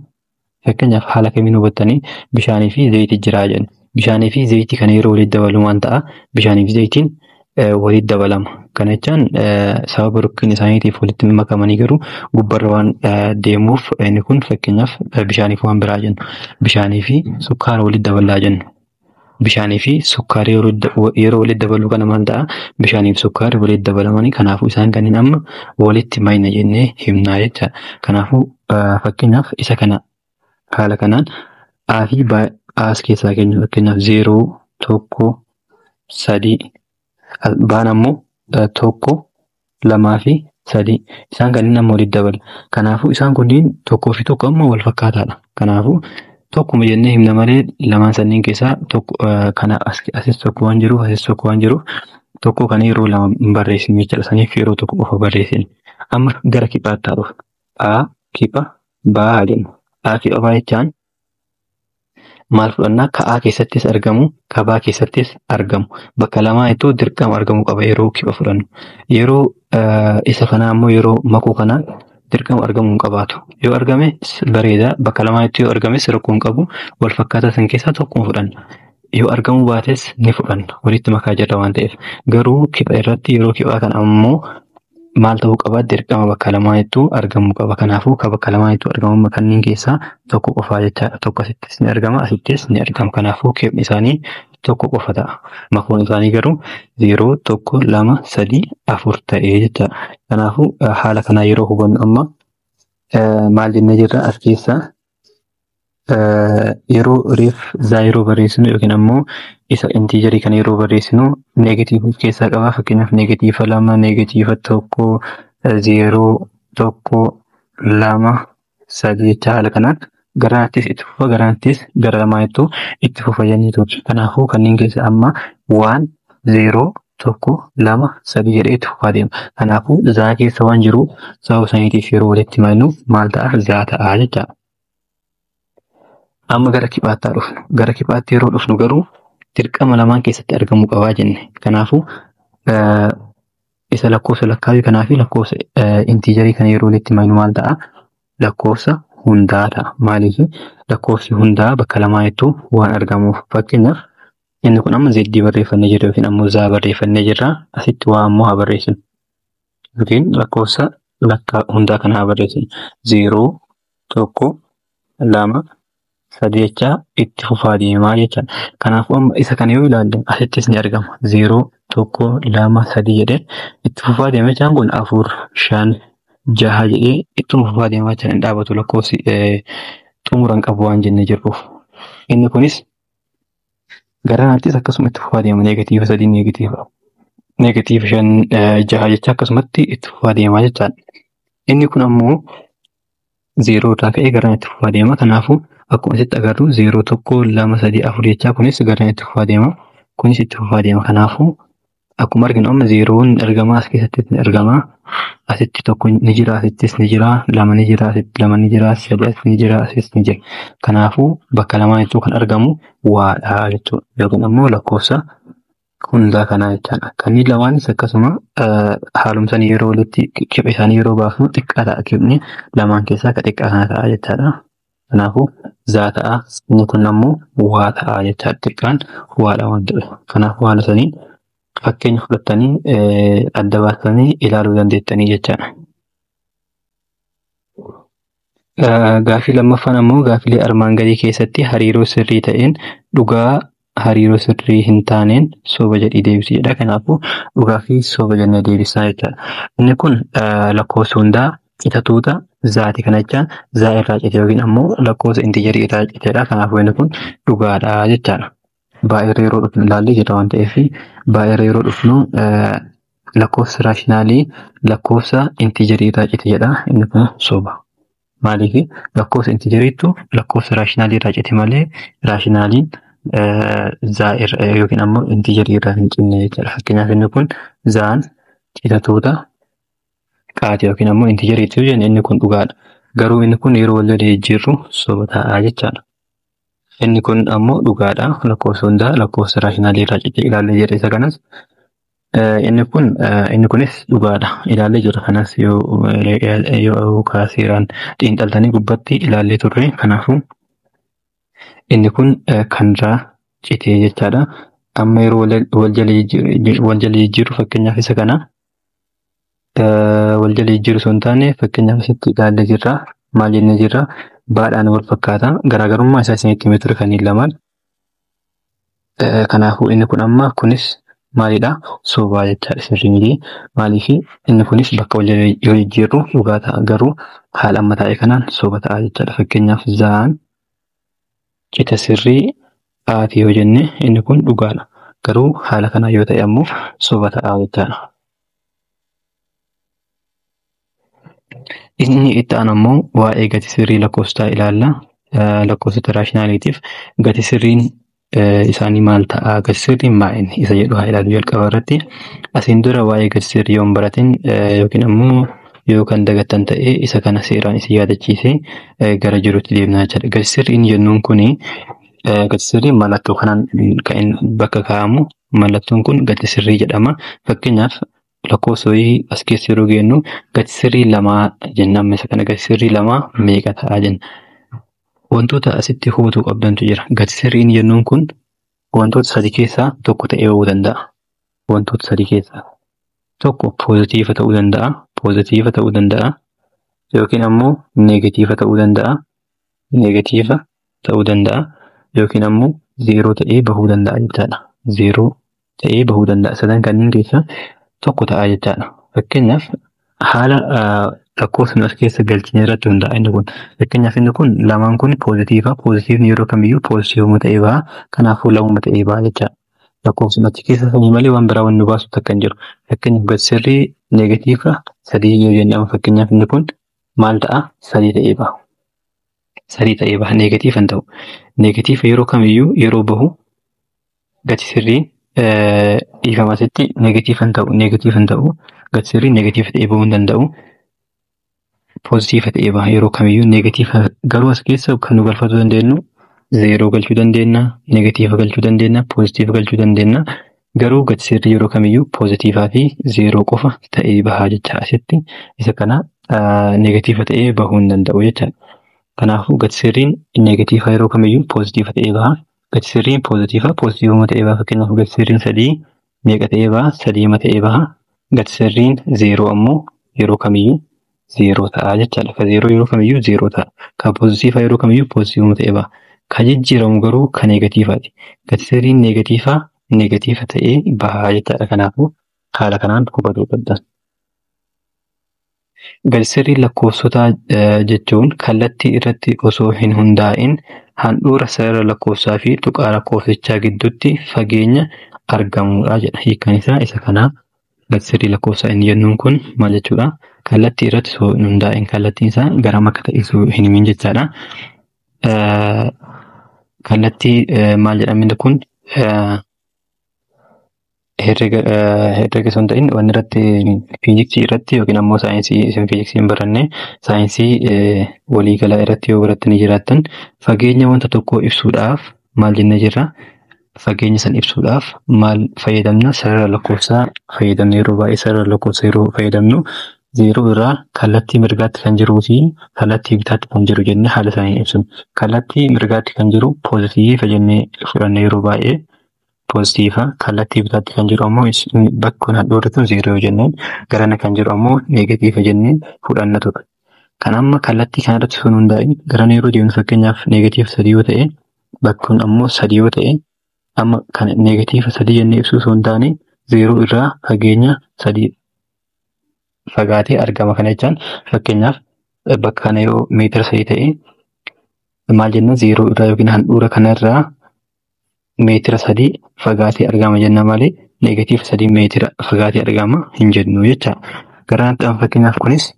Speaker 1: Fakkeenyaaf haala kamiin hubattanii bishaanii fi zayitii jira jenna. Bishaanii fi zayitii kana yeroo walitti dabalu maal ta'a? Bishaanii fi zayitiin walitti dabalama. Kana jechaan sababa rukkina isaaniitiif walitti makamanii garuu gubbarra waan deemuuf inni kun fakkeenyaaf bishaanii fi waan biraa jennu. Bishaanii fi sukkaara walitti dabalaa jennu. Bishaanii fi sukkaarri yeroo walitti dabalu kana maal ta'a? Bishaanii fi sukkaarri walitti dabalamanii, kanaafuu isaan kanneen amma walitti mayna jennee himnaa jechaadha. Kanaafuu fakkeenyaaf isa kana haala kanaan A fi B as keessaa kennu, fakkeenyaaf 0, 1, 3, B'n ammoo 1, 2 fi 3, isaan kanneen amma walitti dabala. Kanaafuu isaan kunniin 1 fi 1 amma wal fakkaataadha. Kanaafuu tokkuma jennee himna malee lamaan sanniin keessaa tokko kana asis tokko waan jiruuf, asis tokko waan jiruuf, tokko kana yeroo lama hin barreessinu jechuudha. Saniif yeroo tokko qofa barreessinu. Amma gara kiphaatti haa dhufu. A kipha B haa jennu. A kipha B jechaan maal fudhannaa? Ka A keessattis argamu, ka B keessattis argamu. Bakka lamaa ittoo dirqama argamuu qaba yeroo kipha fudhannu. Yeroo isa kanaa ammoo, yeroo makuu kanaa dirqama argamuu hin qabaatu. Yoo argame bareeda, bakka lamaatti yoo argames rakkoo hin qabu, wal fakkaataa san keessaa tokkuma fudhanna. Yoo argamuu baates ni fudhanna, walitti makaa jirra waan ta'eef. Garuu kipha irratti, yeroo kiphaa kana ammoo maal ta'uu qaba? Dirqama bakka lamaanittuu argamuu qaba. Kanaafuu ka bakka lamaanittuu argamu kanneen keessaa tokko qofaa jechaadha. Tokko asittis ni argama, asittis ni argama. Kanaafuu kiphni isaanii tokko qofa ta'a. Makoon isaanii garuu 0, 1, 2, 3, 4 ta'ee jechaadha. Kanaafuu haala kanaa yeroo hubannu amma maal jennee jirra as keessa? Yeroo reef zaa yeroo barreessinu yookiin ammoo isa integerii kana yeroo barreessinu negative of keessaa qaba. Fakkeenyaaf -2, -1, 0, 1, 2, 3 jecha haala kanaan garanattis itti fufa, garanattis gara lamaanittuu itti fufa jennee turre. Kanaafuu kanneen keessa amma 1, 0, 1, 2, 3 jedhee itti fufaa deema. Kanaafuu zaa keessa waan jiru sababa saniitiif yeroo walitti maknu maal ta'a? Zaa ta'a jechaadha. Amma gara kiphaatti haa dhufnu. Gara kiphaatti yeroo dhufnu garuu dirqama lamaan keessatti argamuu qabaa jenne. Kanaafuu isa lakkoofsa lakkaawii kanaa fi lakkoofsa integerii kana yeroo walitti maknu maal ta'a? Lakkoofsa hundaa ta'a. Maaliif? Lakkoofsi hundaa bakka lamaanittuu waan argamuuf. Fakkeenyaaf inni kun amma zeddii barreeffannee jirra yookiin ammoo zaa barreeffannee jirra. Asitti waa ammoo haa barreessinu. Yookiin lakkoofsa lakkaa hundaa kana haa barreessinu. 0, 1, 2, 3 jechaa itti fufaa deemaa jechaadha. Kanaafuu amma isa kana yoo ilaalle asittis ni argama. 0, 1, 2, 3 jedhee itti fufaa deema jechaan kun 4, 5, 6 jedhee ittuma fufaa deemaa jechaan hin dhaabatu, lakkoofsi xumura hin qabu waan jennee jirruuf. Inni kunis garanattis akkasuma itti fufaa deema, -3, -5, 6 jecha akkasumatti itti fufaa deemaa jechaadha. Inni kun ammoo 0 irraa ka'ee garana itti fufaa deema. Kanaafuu akkuma asitti agarru 0, 1, 2, 3, 4 jechaa kunis garana itti fufaa deema. Kunis itti fufaa deema. Kanaafuu akkuma arginu amma 0n ni argama, as keessattis ni argama. Asitti 1 ni jira, asittis ni jira, 2 ni jira, asitti 2 ni jira, 3 as ni jira, asis ni jira. Kanaafuu bakka lamaanittuu kan argamu waadha jechuudha. Yookiin ammoo lakkoofsa hundaa kanaa jechaadha. Kanneen lamaanis akkasuma haalumsanii yeroo walitti kipha isaanii yeroo baafnu xiqqaa ta'a, kiphni lamaan keessaa ka xiqqaa kana ta'a jechaadha. Kanaafuu zaa ta'a, inni kun ammoo waa ta'a jechaadha. Xiqqaan waadha waan ta'eef. Kanaafuu haala saniin fakkeenya fudhattanii adda baastanii ilaaluu dandeettanii jechaadha. Gaaffii lammaffaan ammoo gaaffilee armaan gadii keessatti hariiroo sirrii ta'een dhugaa, hariiroo sirrii hin taaneen soba jedhii deebisi jedha. Kanaafuu dhugaa fi soba jennee deebisnaa jechaadha. Inni kun lakkoofsa hundaa cita tuuta zaati, kana jechaan zaa irraa cite yookiin ammoo lakkoofsa integerii irraa citedha. Kanaafuu inni kun dhugaadha jechaadha. Baay'ee yeroo dhufnu ilaallee jirra waan ta'eef, baay'ee yeroo dhufnu lakkoofsa raashinaalii lakkoofsa integerii irraa cite jedha. Inni kun soba. Maaliif? Lakkoofsa integeriitu lakkoofsa raashinaalii irraa cite malee raashinaaliin zaa irra yookiin ammoo integerii irraa hin cinne jechaadha. Fakkeenyaaf inni kun zaan cita tuuta qaati yookiin ammoo integeriitu jenne, inni kun dhugaadha. Garuu inni kun yeroo wal jala jijjiirru soba ta'a jechaadha. Inni kun ammoo dhugaadha. Lakkoofsa hundaa lakkoofsa raashinaalii irraa cite, ilaallee jirra isa kanas. Inni kunis dhugaadha. Ilaallee jirra kanas, yoo seeraan xiinxaltanii gubbatti ilaallee turre. Kanaafuu inni kun kan irraa cite jechaadha. Amma yeroo wal jala jijjiirru, fakkeenyaaf isa kana wal jala jijjiirru osoo hin taane, fakkeenyaaf asitti ilaallee jirra. Maal jennee jirra? Baadhaan wal fakkaata. Garaagarummaa isaa isinitti himee ture kanneen lamaan. Kanaafuu inni kun amma kunis maalidha? Sobaa jechaadha, sirrii miti. Maaliif inni kunis bakka wal yoo jijjiirru dhugaa ta'a, garuu haala amma taa'e kanaan soba ta'a jechaadha. Fakkeenyaaf zaan cita sirrii aati yoo jenne inni kun dhugaadha. Garuu haala kanaan yoo ta'e ammoo soba ta'a jechaadha. Inni itti aanu ammoo waa'ee gati sirrii lakkoofsotaa ilaalla. Lakkoofsota raashinaaliitiif gati sirriin isaanii maal ta'a? Gati sirriin maal inni isa jedhu haa ilaallu jalqaba irratti. Asiin dura waa'ee gati sirrii yoo hin baratin yookiin ammoo yoo kan dagattan ta'e isa kana seeraan isin yaadachiisee gara jirutti deemnaa jechaadha. Gati sirriin jennuun kuni gati sirriin mallattoo kanaan kan inni bakka kaa'amu, mallattoon kun gati sirrii jedhama. Fakkeenyaaf lakkoofsa wayii as keessa yeroo geenyu gati sirrii lamaa jenna. Amma isa kana gati sirrii lamaa meeqa ta'a jenna. Wantoota asitti hubatuu qabdantu jira. Gati sirriin jennuun kun wantoota sadi keessaa tokko ta'ee bahuu danda'a. Wantoota sadi keessaa tokko poozitiiva ta'uu danda'a. Poozitiiva ta'uu danda'a. Yookiin ammoo neegatiiva ta'uu danda'a. Neegatiiva ta'uu danda'a. Yookiin ammoo zeeroo ta'ee bahuu danda'a jechaadha. Zeeroo ta'ee bahuu danda'a. Sadan kanneen keessaa tokko ta'a jechaadha. Fakkeenyaaf haala lakkoofsa as keessa galchine irratti hundaa'a inni kun. Fakkeenyaaf inni kun lamaan kun poozitiiva. Poozitiivni yeroo kamiyyuu poozitiivuma ta'ee baha. Kanaafuu lamuma ta'ee baha jechaadha. Lakkoofsa achi keessa sanii malee waan biraa wanni nu baasu takka hin jiru. Fakkeenyaaf gati sirrii neegatiiva sadii yoo jenne amma fakkeenyaaf inni kun maal ta'a? Sadii ta'ee baha. Sadii ta'ee baha. Neegatiiva hin ta'u. Neegatiiva yeroo kamiyyuu yeroo bahu gati sirriin dhiifama asitti neegatiiva hin ta'u. Neegatiiva hin ta'u. Gati sirriin neegatiiva ta'ee bahuu hin danda'u. Poozitiiva ta'ee baha yeroo kamiyyuu neegatiiva, garuu as keessa kan nu galfachuu dandeenyu zeeroo galchuu dandeenya, neegatiiva galchuu dandeenya, poozitiiva galchuu dandeenya. Garuu gati sirrii yeroo kamiyyuu poozitiivaa fi zeeroo qofa ta'ee baha jecha asitti isa kana neegatiiva ta'ee bahuu hin danda'u jechaadha. Kanaafuu gati sirriin neegatiiva yeroo kamiyyuu poozitiiva ta'ee baha. Gati sirriin poozitiiva poozitiivuma ta'ee baha. Fakkeenyaaf gati sirriin sadii meeqa ta'ee baha? Sadiima ta'ee baha. Gati sirriin zeeroo ammoo yeroo kamiyyuu zeeroo ta'a jechaadha. Ka zeeroo yeroo kamiyyuu zeeroo ta'a. Ka poozitiivaa yeroo kamiyyuu poozitiivuma ta'ee baha. Ka jijjiiramu garuu ka neegatiivaati. Gati sirriin neegatiivaa neegatiiva ta'ee baha jechaadha. Kanaafuu haala kanaan hubatuu qabdan. Gati sirriin lakkoofsotaa jechuun kallattii irratti osoo hin hundaa'in handhuura sarara lakkoofsaa fi tuqaa lakkoofsichaa gidduutti fageenya argamudha jedha. Hiikkaan isaa isa kanaa. Gati sirrii lakkoofsaa inni jennuun kun maal jechuudha? Kallattii irratti osoo hin hundaa'in kallattiin isaa garam akka ta'e osoo hin himin jechaadha. Kallattii maal jedhama inni kun herrega osoo hin ta'in wanni irratti fiiziksii irratti yookiin ammoo saayinsii isin fiiziksii hin baranne saayinsii waliigalaa irratti yoo barattanii jiraattan fageenya wanta tokkoo ibsuudhaaf maal jennee jirra? Fageenya san ibsuudhaaf maal fayyadamna? Sarara lakkoofsaa fayyadamna. Yeroo baay'ee sarara lakkoofsaa yeroo fayyadamnu zeeroo irraa kallattii mirgaatti kan jiruu fi kallattii bitaatti kan jiru jennee haala isaanii ibsinu. Kallattii mirgaatti kan jiru poozitiiva jennee fudhanna yeroo baay'ee poozitiiva. Kallattii bitaatti kan jiru ammoo bakki kun handhuurri tun zeeroo yoo jenneen garana kan jiru ammoo neegatiiva jennee fudhanna ture. Kan amma kallattii kanarratti osoo hin hundaa'in garana yeroo deemnu fakkeenyaaf neegatiiva sadii yoo ta'e bakki kun ammoo sadii yoo ta'e amma kan neegatiiva sadii jennee ibsuu osoo hin taane zeeroo irraa fageenya sadii fagaatee argama. Kana jechaan fakkeenyaaf bakka kana yoo meetira sadii ta'e maal jenna? Zeeroo irraa yookiin handhuura kanarraa meetira sadii fagaatee argama jenna malee neegatiiva sadii meetira fagaatee argama hin jennu jecha. Garanatti amma fakkeenyaaf kunis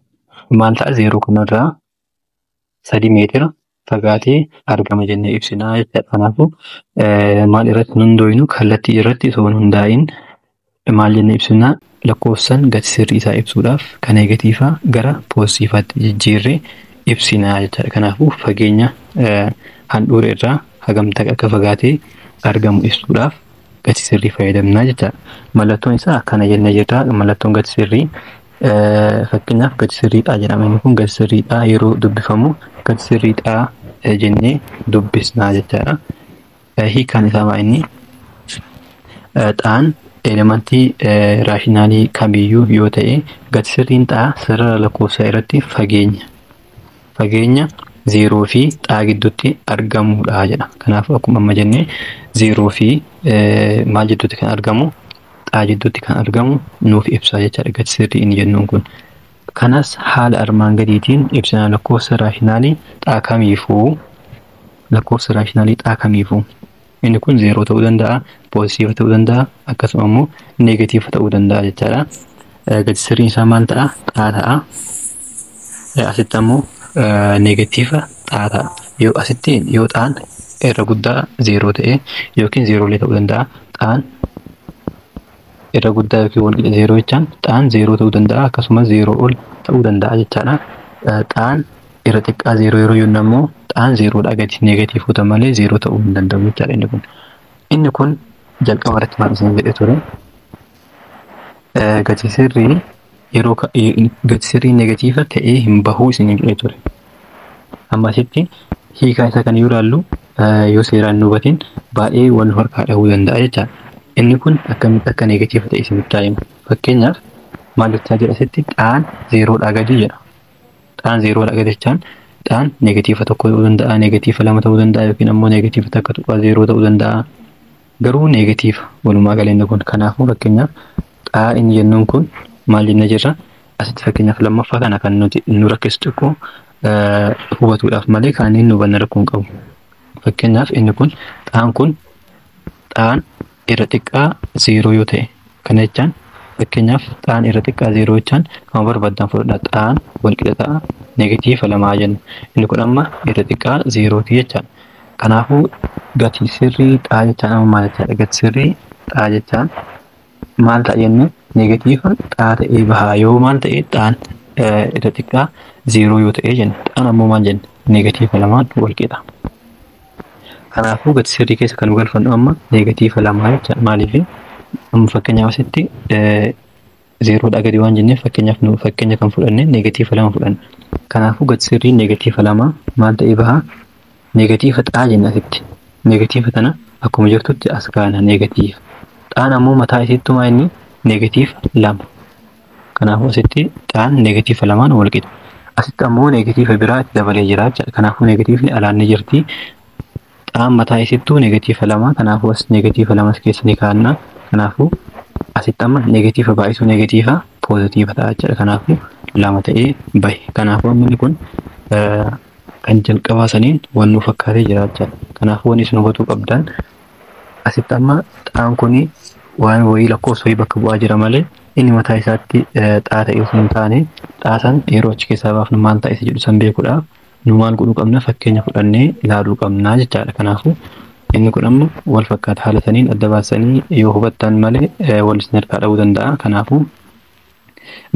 Speaker 1: maal ta'a? Zeeroo kanarraa sadii meetira fagaatee argama jennee ibsinaa jechaadha. Kanaafuu maal irratti hin hundoofnu? Kallattii irratti osoo hin hundaa'in maal jennee ibsinaa? Lakkoofsan gati sirrii isaa ibsuudhaaf kan neegatiivaa gara poozitiivaatti jijjiirree ibsinaa jechaadha. Kanaafuu fageenya handhuura irraa hagam akka fagaatee argamu ibsuudhaaf gati sirrii fayyadamnaa jechaadha. Mallattoon isaa akkana jennee jirra. Mallattoon gati sirrii fakkeenyaaf gati sirriidhaa jedhama. Inni kun gati sirriidhaa yeroo dubbifamu gati sirriidhaa jennee dubbisnaa jechaadha. Hiikkaan isaa maa inni? Xaan elementii raashinaalii kamiyyuu yoo ta'e gati sirriin xaa sarara lakkoofsaa irratti fageenya 0 fi xaa gidduutti argamudha jedha. Kanaafuu akkuma amma jennee 0 fi maal jidduutti kan argamu xaa jidduutti kan argamu nuuf ibsa jechaadha gati sirrii inni jennuun kun. Kanas haala armaan gadiitiin ibsina lakkoofsa raashinaalii xaa kamiifuu lakkoofsa raashinaalii xaa kamiifuu inni kun 0 ta'uu danda'a, poozitiiva ta'uu danda'a, akkasuma immoo neegatiiva ta'uu danda'a jechaadha. Gati sirriin isaa maal ta'a? Xaa ta'a. Asitti ammoo neegatiiva xaa ta'a. Yoo asitti yoo xaan irra guddaa 0 ta'e yookiin 0 illee ta'uu danda'a. Xaan irra guddaa yookiin wal qixa 0 jechaan xaan 0 ta'uu danda'a akkasumas 0 ol ta'uu danda'a jechaadha. Xaan irra xiqqaa 0 yeroo jennu ammoo xaan 0 dha gadi neegatiivota malee 0 ta'uu hin danda'u jechaadha inni kun. Inni kun jalqaba irratti maal isin jedhee ture? Gati sirrii yeroo gati sirrii neegatiiva ta'ee hin bahuu isin jedhee ture. Amma asitti hiikaa isaa kan yoo ilaallu yoo seeraan hin hubatin baay'ee wal harkaa dhahuu danda'a jechaadha. Inni kun akkamitti akka neegatiiva ta'e isinitti hima. Fakkeenyaaf maal jechaa jira asitti xaan 0 dhaa gadi jedha. Xaan 0 dhaa gadi jechaan xaan neegatiiva 1 ta'uu danda'a, neegatiiva 2 ta'uu danda'a yookiin ammoo neegatiiva 1.0 ta'uu danda'a. Garuu neegatiiva walumaa gala inni kun. Kanaafuu fakkeenyaaf xaa inni jennuun kun maal jennee jirra? Asitti fakkeenyaaf lammaffaa kana kan nuti nu rakkisu xiqqoo hubatuudhaaf malee kan inni hubanna rakkoo hin qabu. Fakkeenyaaf inni kun xaan kun xaan irra xiqqaa 0 yoo ta'e kana jechaan fakkeenyaaf xaan irra xiqqaa 0 jechaan kan barbaaddan fudhadhaa xaan wal qixa ta'a neegatiiva 2 jenna. Inni kun amma irra xiqqaa 0 ti jechaadha. Kanaafuu gati sirrii xaa jechaan amma maal jechaadha? Gati sirrii xaa jechaan maal ta'a jenne neegatiiva xaa ta'ee bahaa yoo maal ta'e xaan irra xiqqaa 0 yoo ta'e jenna. Xaan ammoo maal jenna? Neegatiiva 2 wal qixa. Kanaafuu gati sirrii keessa kan galfannu amma neegatiiva 2 jechaadha. Maaliif amma fakkeenyaaf asitti 0 dhaa gadi waan jenneef fakkeenyaaf nu fakkeenya kan fudhanne neegatiiva 2 fudhanne. Kanaafuu gati sirrii neegatiiva 2 maal ta'ee bahaa? Neegatiiva xaa jenna asitti. Neegatiiva tana akkuma jirtutti as kaana neegatiiva. Xaan ammoo mataa isiittumaa inni neegatiiva 2. Kanaafuu asitti xaan neegatiiva 2 wal qixa. Asitti ammoo neegatiiva biraa itti dabalee jira jechaadha. Kanaafuu neegatiivni alaan ni jirti. Xaan mataa isittuu neegatiiva 2 kanaafuu as neegatiiva 2 as keessa ni kaa'anna. Kanaafuu asitti amma neegatiiva baay'isuu neegatiiva poozitiiva ta'a jechaadha. Kanaafuu 2 ta'ee bahe. Kanaafuu amma inni kun kan jalqabaa saniin wal nu fakkaatee jira jechaadha. Kanaafuu wanni isin hubatuu qabdan asitti amma xaan kuni waan wayii lakkoofsa wayii bakka bu'aa jira malee inni mataa isaatti xaa ta'e osoo hin taane xaa san yeroo achi keessaa baafnu maal ta'a isa jedhu san beekuudhaaf nu maal godhuu qabna fakkeenya fudhannee ilaaluu qabna jechaadha. Kanaafuu inni kun amma wal fakkaata haala saniin adda baasanii yoo hubattan malee wal isin harkaa dha'uu danda'a. Kanaafuu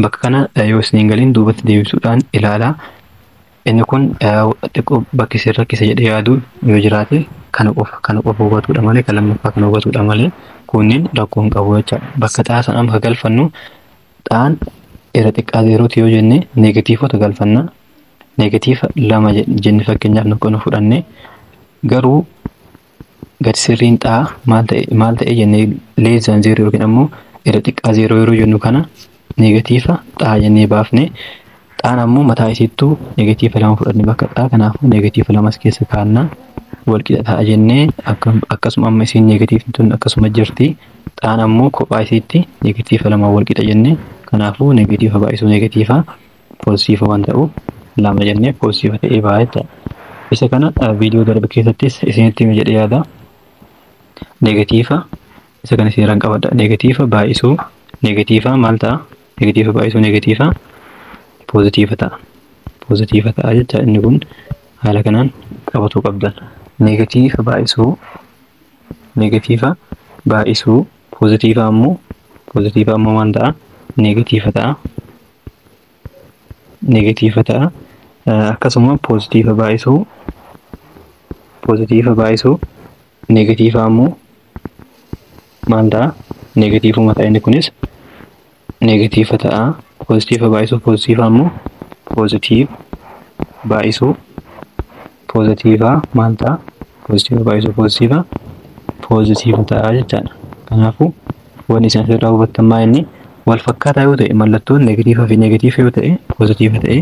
Speaker 1: bakka kana yoo isin hin galin duubatti deebisuudhaan ilaalaa. Inni kun xiqqoo bakki isin rakkisa jedhee yaadu yoo jiraate kana qofa hubatuudha malee kan lammaffaa kana hubatuudha malee kunniin rakkoo hin qabu jechaadha. Bakka xaa san amma galfannu xaan irra xiqqaa 0 yoo jenne neegatiivota galfanna. Neegatiiva 2 jenne fakkeenyaaf nu kan fudhanne garuu gati sirriin xaa maal ta'e jennee leezaan 0 yookiin ammoo irra xiqqaa 0 yeroo jennu kana neegatiiva xaa jennee baafne xaan ammoo mataa isiittuu neegatiiva 2 fudhanne bakka xaa kanaafuu neegatiiva 2 as keessa kaa'anna wal qixa ta'a jennee akkasuma amma isiin neegatiivni tun akkasuma jirti xaan ammoo kophaa isiitti neegatiiva 2 wal qixa jennee kanaafuu neegatiiva baay'isuu neegatiiva poozitiiva waan ta'uuf 2 jennee poozitiiva ta'ee baha jechaadha. Isa kana viidiyoo darbe keessattis isinitti hime jedhee yaada. Neegatiiva isa kana seeraan qabadha. Neegatiiva baay'isuu neegatiiva maal ta'a? Neegatiiva baay'isuu neegatiiva poozitiiva ta'a. Poozitiiva ta'a jecha inni kun haala kanaan qabatuu qabdan. Neegatiiva baay'isuu neegatiiva baay'isuu poozitiiva ammoo maal ta'a? Neegatiiva ta'a. Neegatiiva ta'a. Akkasuma poozitiiva baay'isuu neegatiiva ammoo maal ta'a? Neegatiivuma ta'a inni kunis neegatiiva ta'a. Poozitiiva baay'isuu poozitiiva ammoo poozitiiva baay'isuu poozitiiva maal ta'a? Poozitiiva baay'isuu poozitiiva poozitiiva ta'a jechaadha. Kanaafuu wanni isin asirraa hubattan maa inni wal fakkaataa yoo ta'e mallattoon neegatiiva fi neegatiiva yoo ta'e poozitiiva ta'e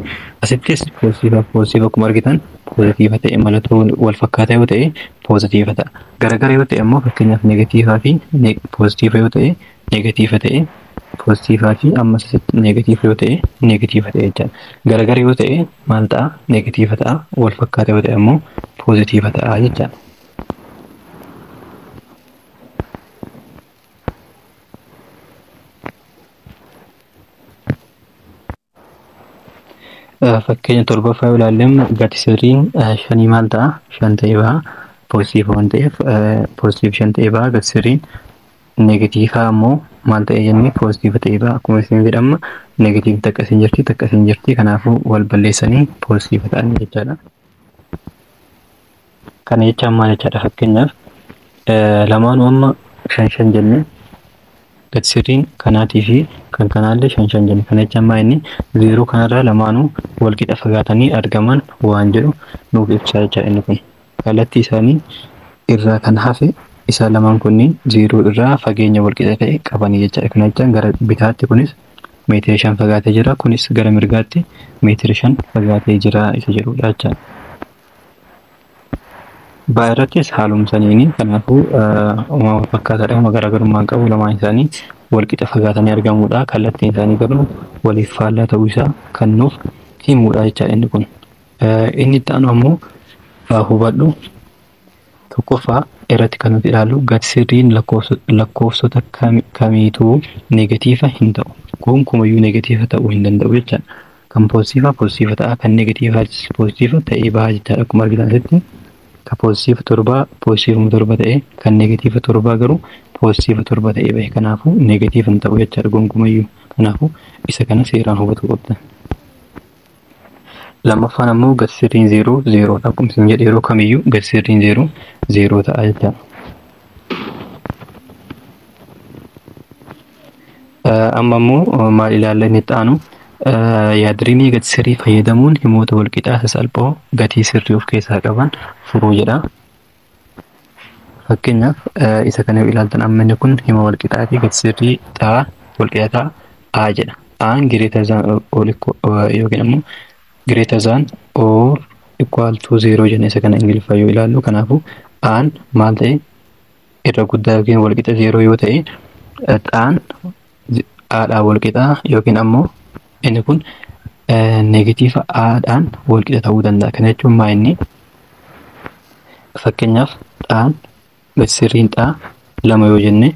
Speaker 1: asittis poozitiiva fi poozitiiva akkuma argitan poozitiiva ta'e, mallattoo wal fakkaataa yoo ta'e poozitiiva ta'a. Garagara yoo ta'e ammoo fakkeenyaaf negatiivaa fi poozitiiva yoo ta'e negatiiva ta'e, poozitiivaa fi ammas negatiiva yoo ta'e negatiiva ta'e jechaadha. Garagara yoo ta'e maal ta'a? Negatiiva ta'a. Wal fakkaataa yoo ta'e ammoo poozitiiva ta'a jechaadha. Fakkeenya torbaffaa yoo ilaalle gati sirriin shanii maal ta'a? 5 ta'ee baha. Poozitiiva waan ta'eef poozitiiv 5 ta'ee baha. Gati sirriin negatiivaa ammoo maal ta'e jennee poozitiiva ta'ee baha. Akkuma isin jedhamma negatiiv takka isin jirti takka isin jirti, kanaafuu wal balleessanii poozitiiva ta'anii jechaadha. Kana jechaan maal jechaadha? Fakkeenyaaf lamaanuu amma 5 5 jennee gati sirriin kanaatii fi kan kanaallee 5 5 jenne. Kana jechaan maal inni zeeroo kanarraa lamaanuu wal qixa fagaatanii argaman waan jedhu nuuf ibsaa jechaadha inni kun. Kallattii isaanii irraa kan hafe isaan lamaan kunniin zeeroo irraa fageenya wal qixa ta'e qabanii jechaadha. Kana jechaan gara bitaatti kunis meetira 5 fagaatee jira, kunis gara mirgaatti meetira 5 fagaatee jira isa jedhudha jechaadha. Baa irrattis haaluma saniini, kanaafuu uumama fakkaataadha, uumama garaagarummaa qabu, lamaan isaanii wal qixa fagaatanii argamudha. Kallattiin isaanii garuu waliif faallaa ta'uu isaa kan nuuf himudha jechaadha inni kun. Inni itti aanu ammoo hubadhu. Tokkoffaa irratti kan nuti ilaallu gati sirriin lakkoofsota kamiituu negatiiva hin ta'u. Gonkumayyuu negatiiva ta'uu hin danda'u jechaadha. Kan poozitiivaa poozitiiva ta'a, kan negatiivaa poozitiiva ta'ee baha jechaadha. Akkuma argitan asitti kan poozitiiva 7 poozitiivuma 7 ta'e, kan negatiiva 7 garuu poozitiiva 7 ta'ee bahe. Kanaafuu negatiiva hin ta'u jechaadha gonkumayyuu. Kanaafuu isa kana seeraan hubachuu qabda. Lammaffaan ammoo gati sirriin zeeroo zeeroodha. Akkuma isin jedhe yeroo kamiyyuu gati sirriin zeeroo zeeroo ta'a jechaadha. Amma immoo maal ilaalla inni itti aanu? Yaadrimii gati sirrii fayyadamuun himoota walqixaa sasalphoo gatii sirrii of keessaa qaban furuu jedha. Fakkeenyaaf isa kana yoo ilaaltan amma inni kun hima walqixaati. Gati sirrii xaa walqixa A jedha. Aan greater than or yookiin ammoo greater than or equal to 0 jenna isa kana Ingiliffaa yoo ilaallu. Kanaafuu aan maal ta'e irra guddaa yookiin walqixa 0 yoo ta'e xaan aadhaan walqixa yookiin ammoo inni kun negatiiva aadhaan walqixa ta'uu danda'a. Kana jechuun maa inni fakkeenyaaf xaan gati sirriin xaa 2 yoo jenne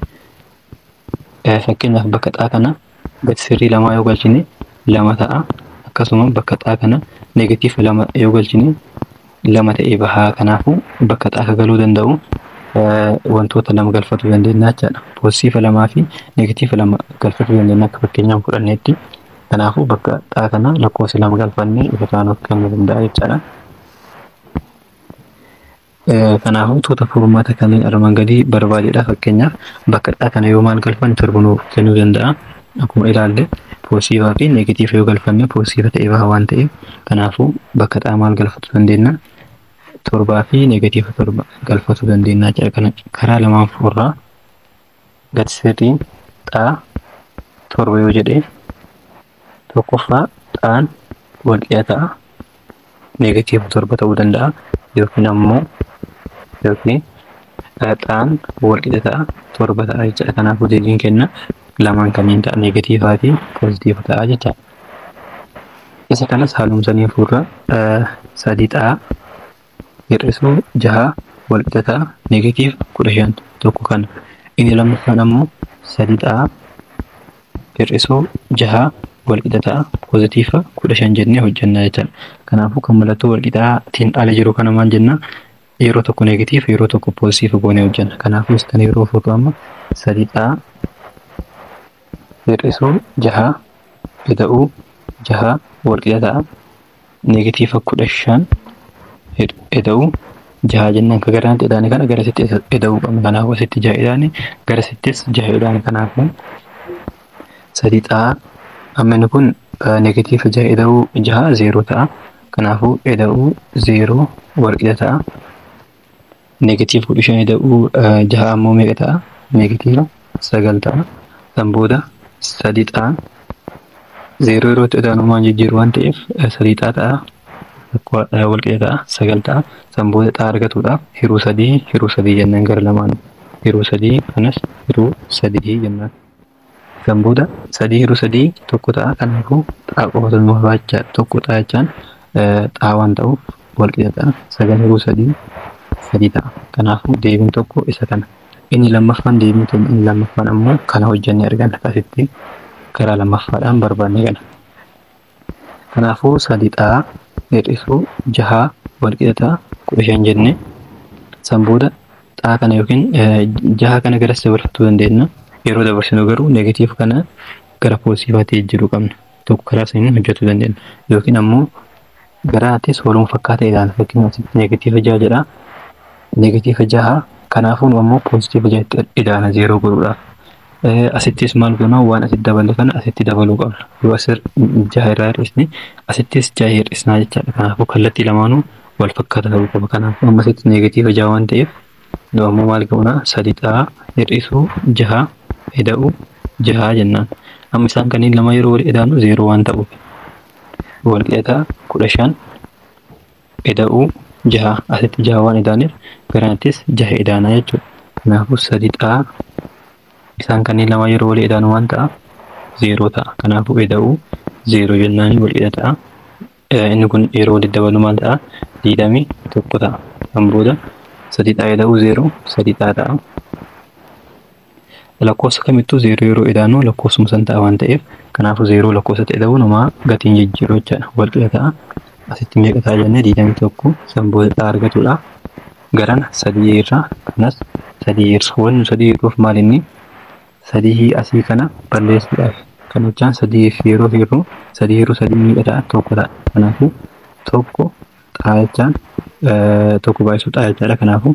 Speaker 1: fakkeenyaaf bakka xaa kana gati sirrii 2 yoo galchine 2 ta'a. Akkasuma bakka xaa kana negatiiva 2 yoo galchine 2 ta'ee bahaa. Kanaafuu bakka xaa galuu danda'u wantoota lama galfachuu dandeenya jechaadha. Poozitiiva 2 fi negatiiva 2 galfachuu dandeenya akka fakkeenyaaf fudhanneetti. Kanaafuu bakka xaa kana lakkoofsa 2 galfannee ifa taanuuf kennuu danda'a jechaadha. Kanaafuu tuuta furmaata kanneen armaan gadii barbaadedha. Fakkeenyaaf bakka xaa kana yoo maal galfanne 7 nuuf kennuu danda'a. Akkuma ilaalle poozitiivaa fi negatiiva yoo galfanne poozitiiva ta'ee baha waan ta'eef, kanaafuu bakka xaa maal galfachuu dandeenya? 7 fi negatiiva 7 galfachuu dandeenya jechuudha. Kana karaa lamaan furraa gati sirriin xaa 7 yoo jedhe tokkoffaa xaan walqixa ta'a negatiiva 7 ta'uu danda'a yookiin ammoo yookiin xaan walqixa ta'a 7 ta'a jechuudha. Kanaafuu deebiin kenna lamaan kanneen ta'a negatiivaa fi poozitiiva ta'a jechuudha. Isa kanas haaluma saniin furraa 3 xaa hir'isuu 6 walqixa ta'a negatiiva 15 tokko kana. Inni lammaffaan ammoo 3 xaa hir'isuu 6 walqixa ta'a poozitiiva 15 jennee hojjenna jechuudha. Kanaafuu kan mallattoo walqixaatiin ala jiru kana maal jenna? Yeroo tokko negatiiva yeroo tokko poozitiiva goonee hojjenna. Kanaafuu isa kana yeroo furru amma 3 xaa hir'isuu 6 ida'uu 6 walqixa ta'a negatiiva 15 ida'uu 6 jennaan ka garanatti idaane kana garasitti ida'uu qabna. Kanaafuu asitti 6 idaane garasittis 6 idaane. Kanaafuu 3 xaa amma inni kun negatiiva 6 ida'uu 6 0 ta'a. Kanaafuu ida'uu 0 walqixa ta'a negatiiva 15 ida'uu 6 ammoo meeqa ta'a? Negatiiva 9 ta'a. San booda 3 xaa 0 yeroo itti idaanu waan jijjiiru waan ta'eef 3 xaa ta'a. Walqixa ta'a 9 ta'a. San booda xaa argatuudhaaf hiruu 3 jennaan gara lamaan hiruu 3 kanas hiruu 3 jennaan. San booda 3 hiruu 3 1 ta'a. Kanaafuu xaa qofatu nu barbaachisa. 1 xaa jechaan xaa waan ta'uuf walqixa ta'a. 9 hiruu 3 3 ta'a. Kanaafuu deebiin tokko isa kana. Inni lammaffaan deebiin keenya inni lammaffaan ammoo kana hojjennee arganna. Asitti karaa lammaffaadhaan barbaanne kana. Kanaafuu 3 xaa hir'isuu 6 walqixa ta'a 15 jenne. San booda xaa kana yookiin 6 kana garas dabarfachuu dandeenya. Yeroo dabarsinu garuu negatiif kana gara poozitiivaatti jijjiiruu qabna. Tokko karaa saniin hojjechuu dandeenya. Yookiin ammoo garaattis waluma fakkaata ilaala. Fakkeenyaaf asitti negatiiva 6 jedha. Negatiiva 6 kanaafuu nu ammoo poozitiiva 6 itti ilaala 0 godhuudhaaf. Asittis maal goona waan asitti dabalu kana asitti dabaluu qabna. Yoo asir 6 irraa hir'isne asittis 6 hir'isnaa jechaadha. Kanaafuu kallattii lamaanuu wal fakkaata ta'uu qaba. Kanaafuu amma asitti negatiiva 6 waan ta'eef nu ammoo maal goona 3 xaa hir'isuu 6 ida'uu 6 jennaan. Amma isaan kanneen lama yeroo wal idaanu 0 waan ta'uuf wal qixa 15 ida'uu 6 asitti 6 waan idaaneef garanattis 6 idaanaa jechuudha. Kanaafuu 3 xaa isaan kanneen lama yeroo wal idaanu waan ta'a 0 ta'a. Kanaafuu ida'uu 0 jennaan wal qixa ta'a. Inni kun yeroo walitti dabalu maal ta'a? 21 ta'a. Kan booda 3 xaa ida'uu 0 3 xaa ta'a. Lakkoofsa kamittuu 0 yeroo idaanu lakkoofsuma san ta'a waan ta'eef kanaafuu 0 lakkoofsatti ida'uun homaa gatiin jijjiiru jechaadha. Wal qixa ta'a. Asitti meeqa ta'a jennee 21 san booda xaa argatuudhaaf garana 3 irraa kanas 3 irra. Wanni 3 irruuf maal inni 3 asii kana balleessuudhaaf. Kan jechaan 3 yeroo hir'u 3 hir'u 3 meeqa ta'a? 1 ta'a. Kanaafuu 1 xaa jechaan 1 baay'isuu xaa jechaadha. Kanaafuu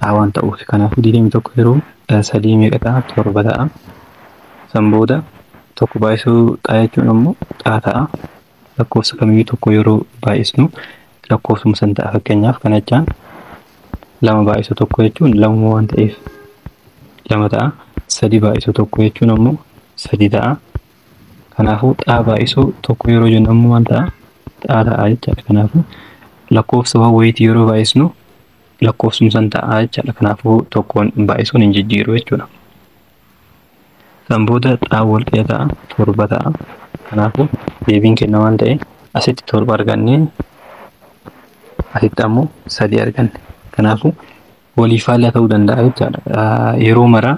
Speaker 1: xaa waan ta'uuf. Kanaafuu 21 hir'uu 3 meeqa ta'a? 7 ta'a. San booda 1 baay'isuu xaa jechuun ammoo xaa ta'a. Lakkoofsa kamiyyuu tokko yeroo baay'isnu lakkoofsuma san ta'a. Fakkeenyaaf kana jechaan 2 baay'isuu 1 jechuun 2 waan ta'eef 2 ta'a. 3 baay'isuu 1 jechuun ammoo 3 ta'a. Kanaafuu xaa baay'isuu 1 yeroo jennu ammoo maal ta'a? Xaa ta'a jechaadha. Kanaafuu lakkoofsa waan wayiitii yeroo baay'isnu lakkoofsuma san ta'a jechaadha. Kanaafuu tokkoon baay'isuun hin jijjiiru jechuudha. San booda xaa wal qixa ta'a 7 ta'a. Kanaafuu deebiin kenna waan ta'e asitti 7 arganne asitti ammoo 3 arganne. Kanaafuu walii faallaa ta'uu danda'a jechaadha. Yeroo maraa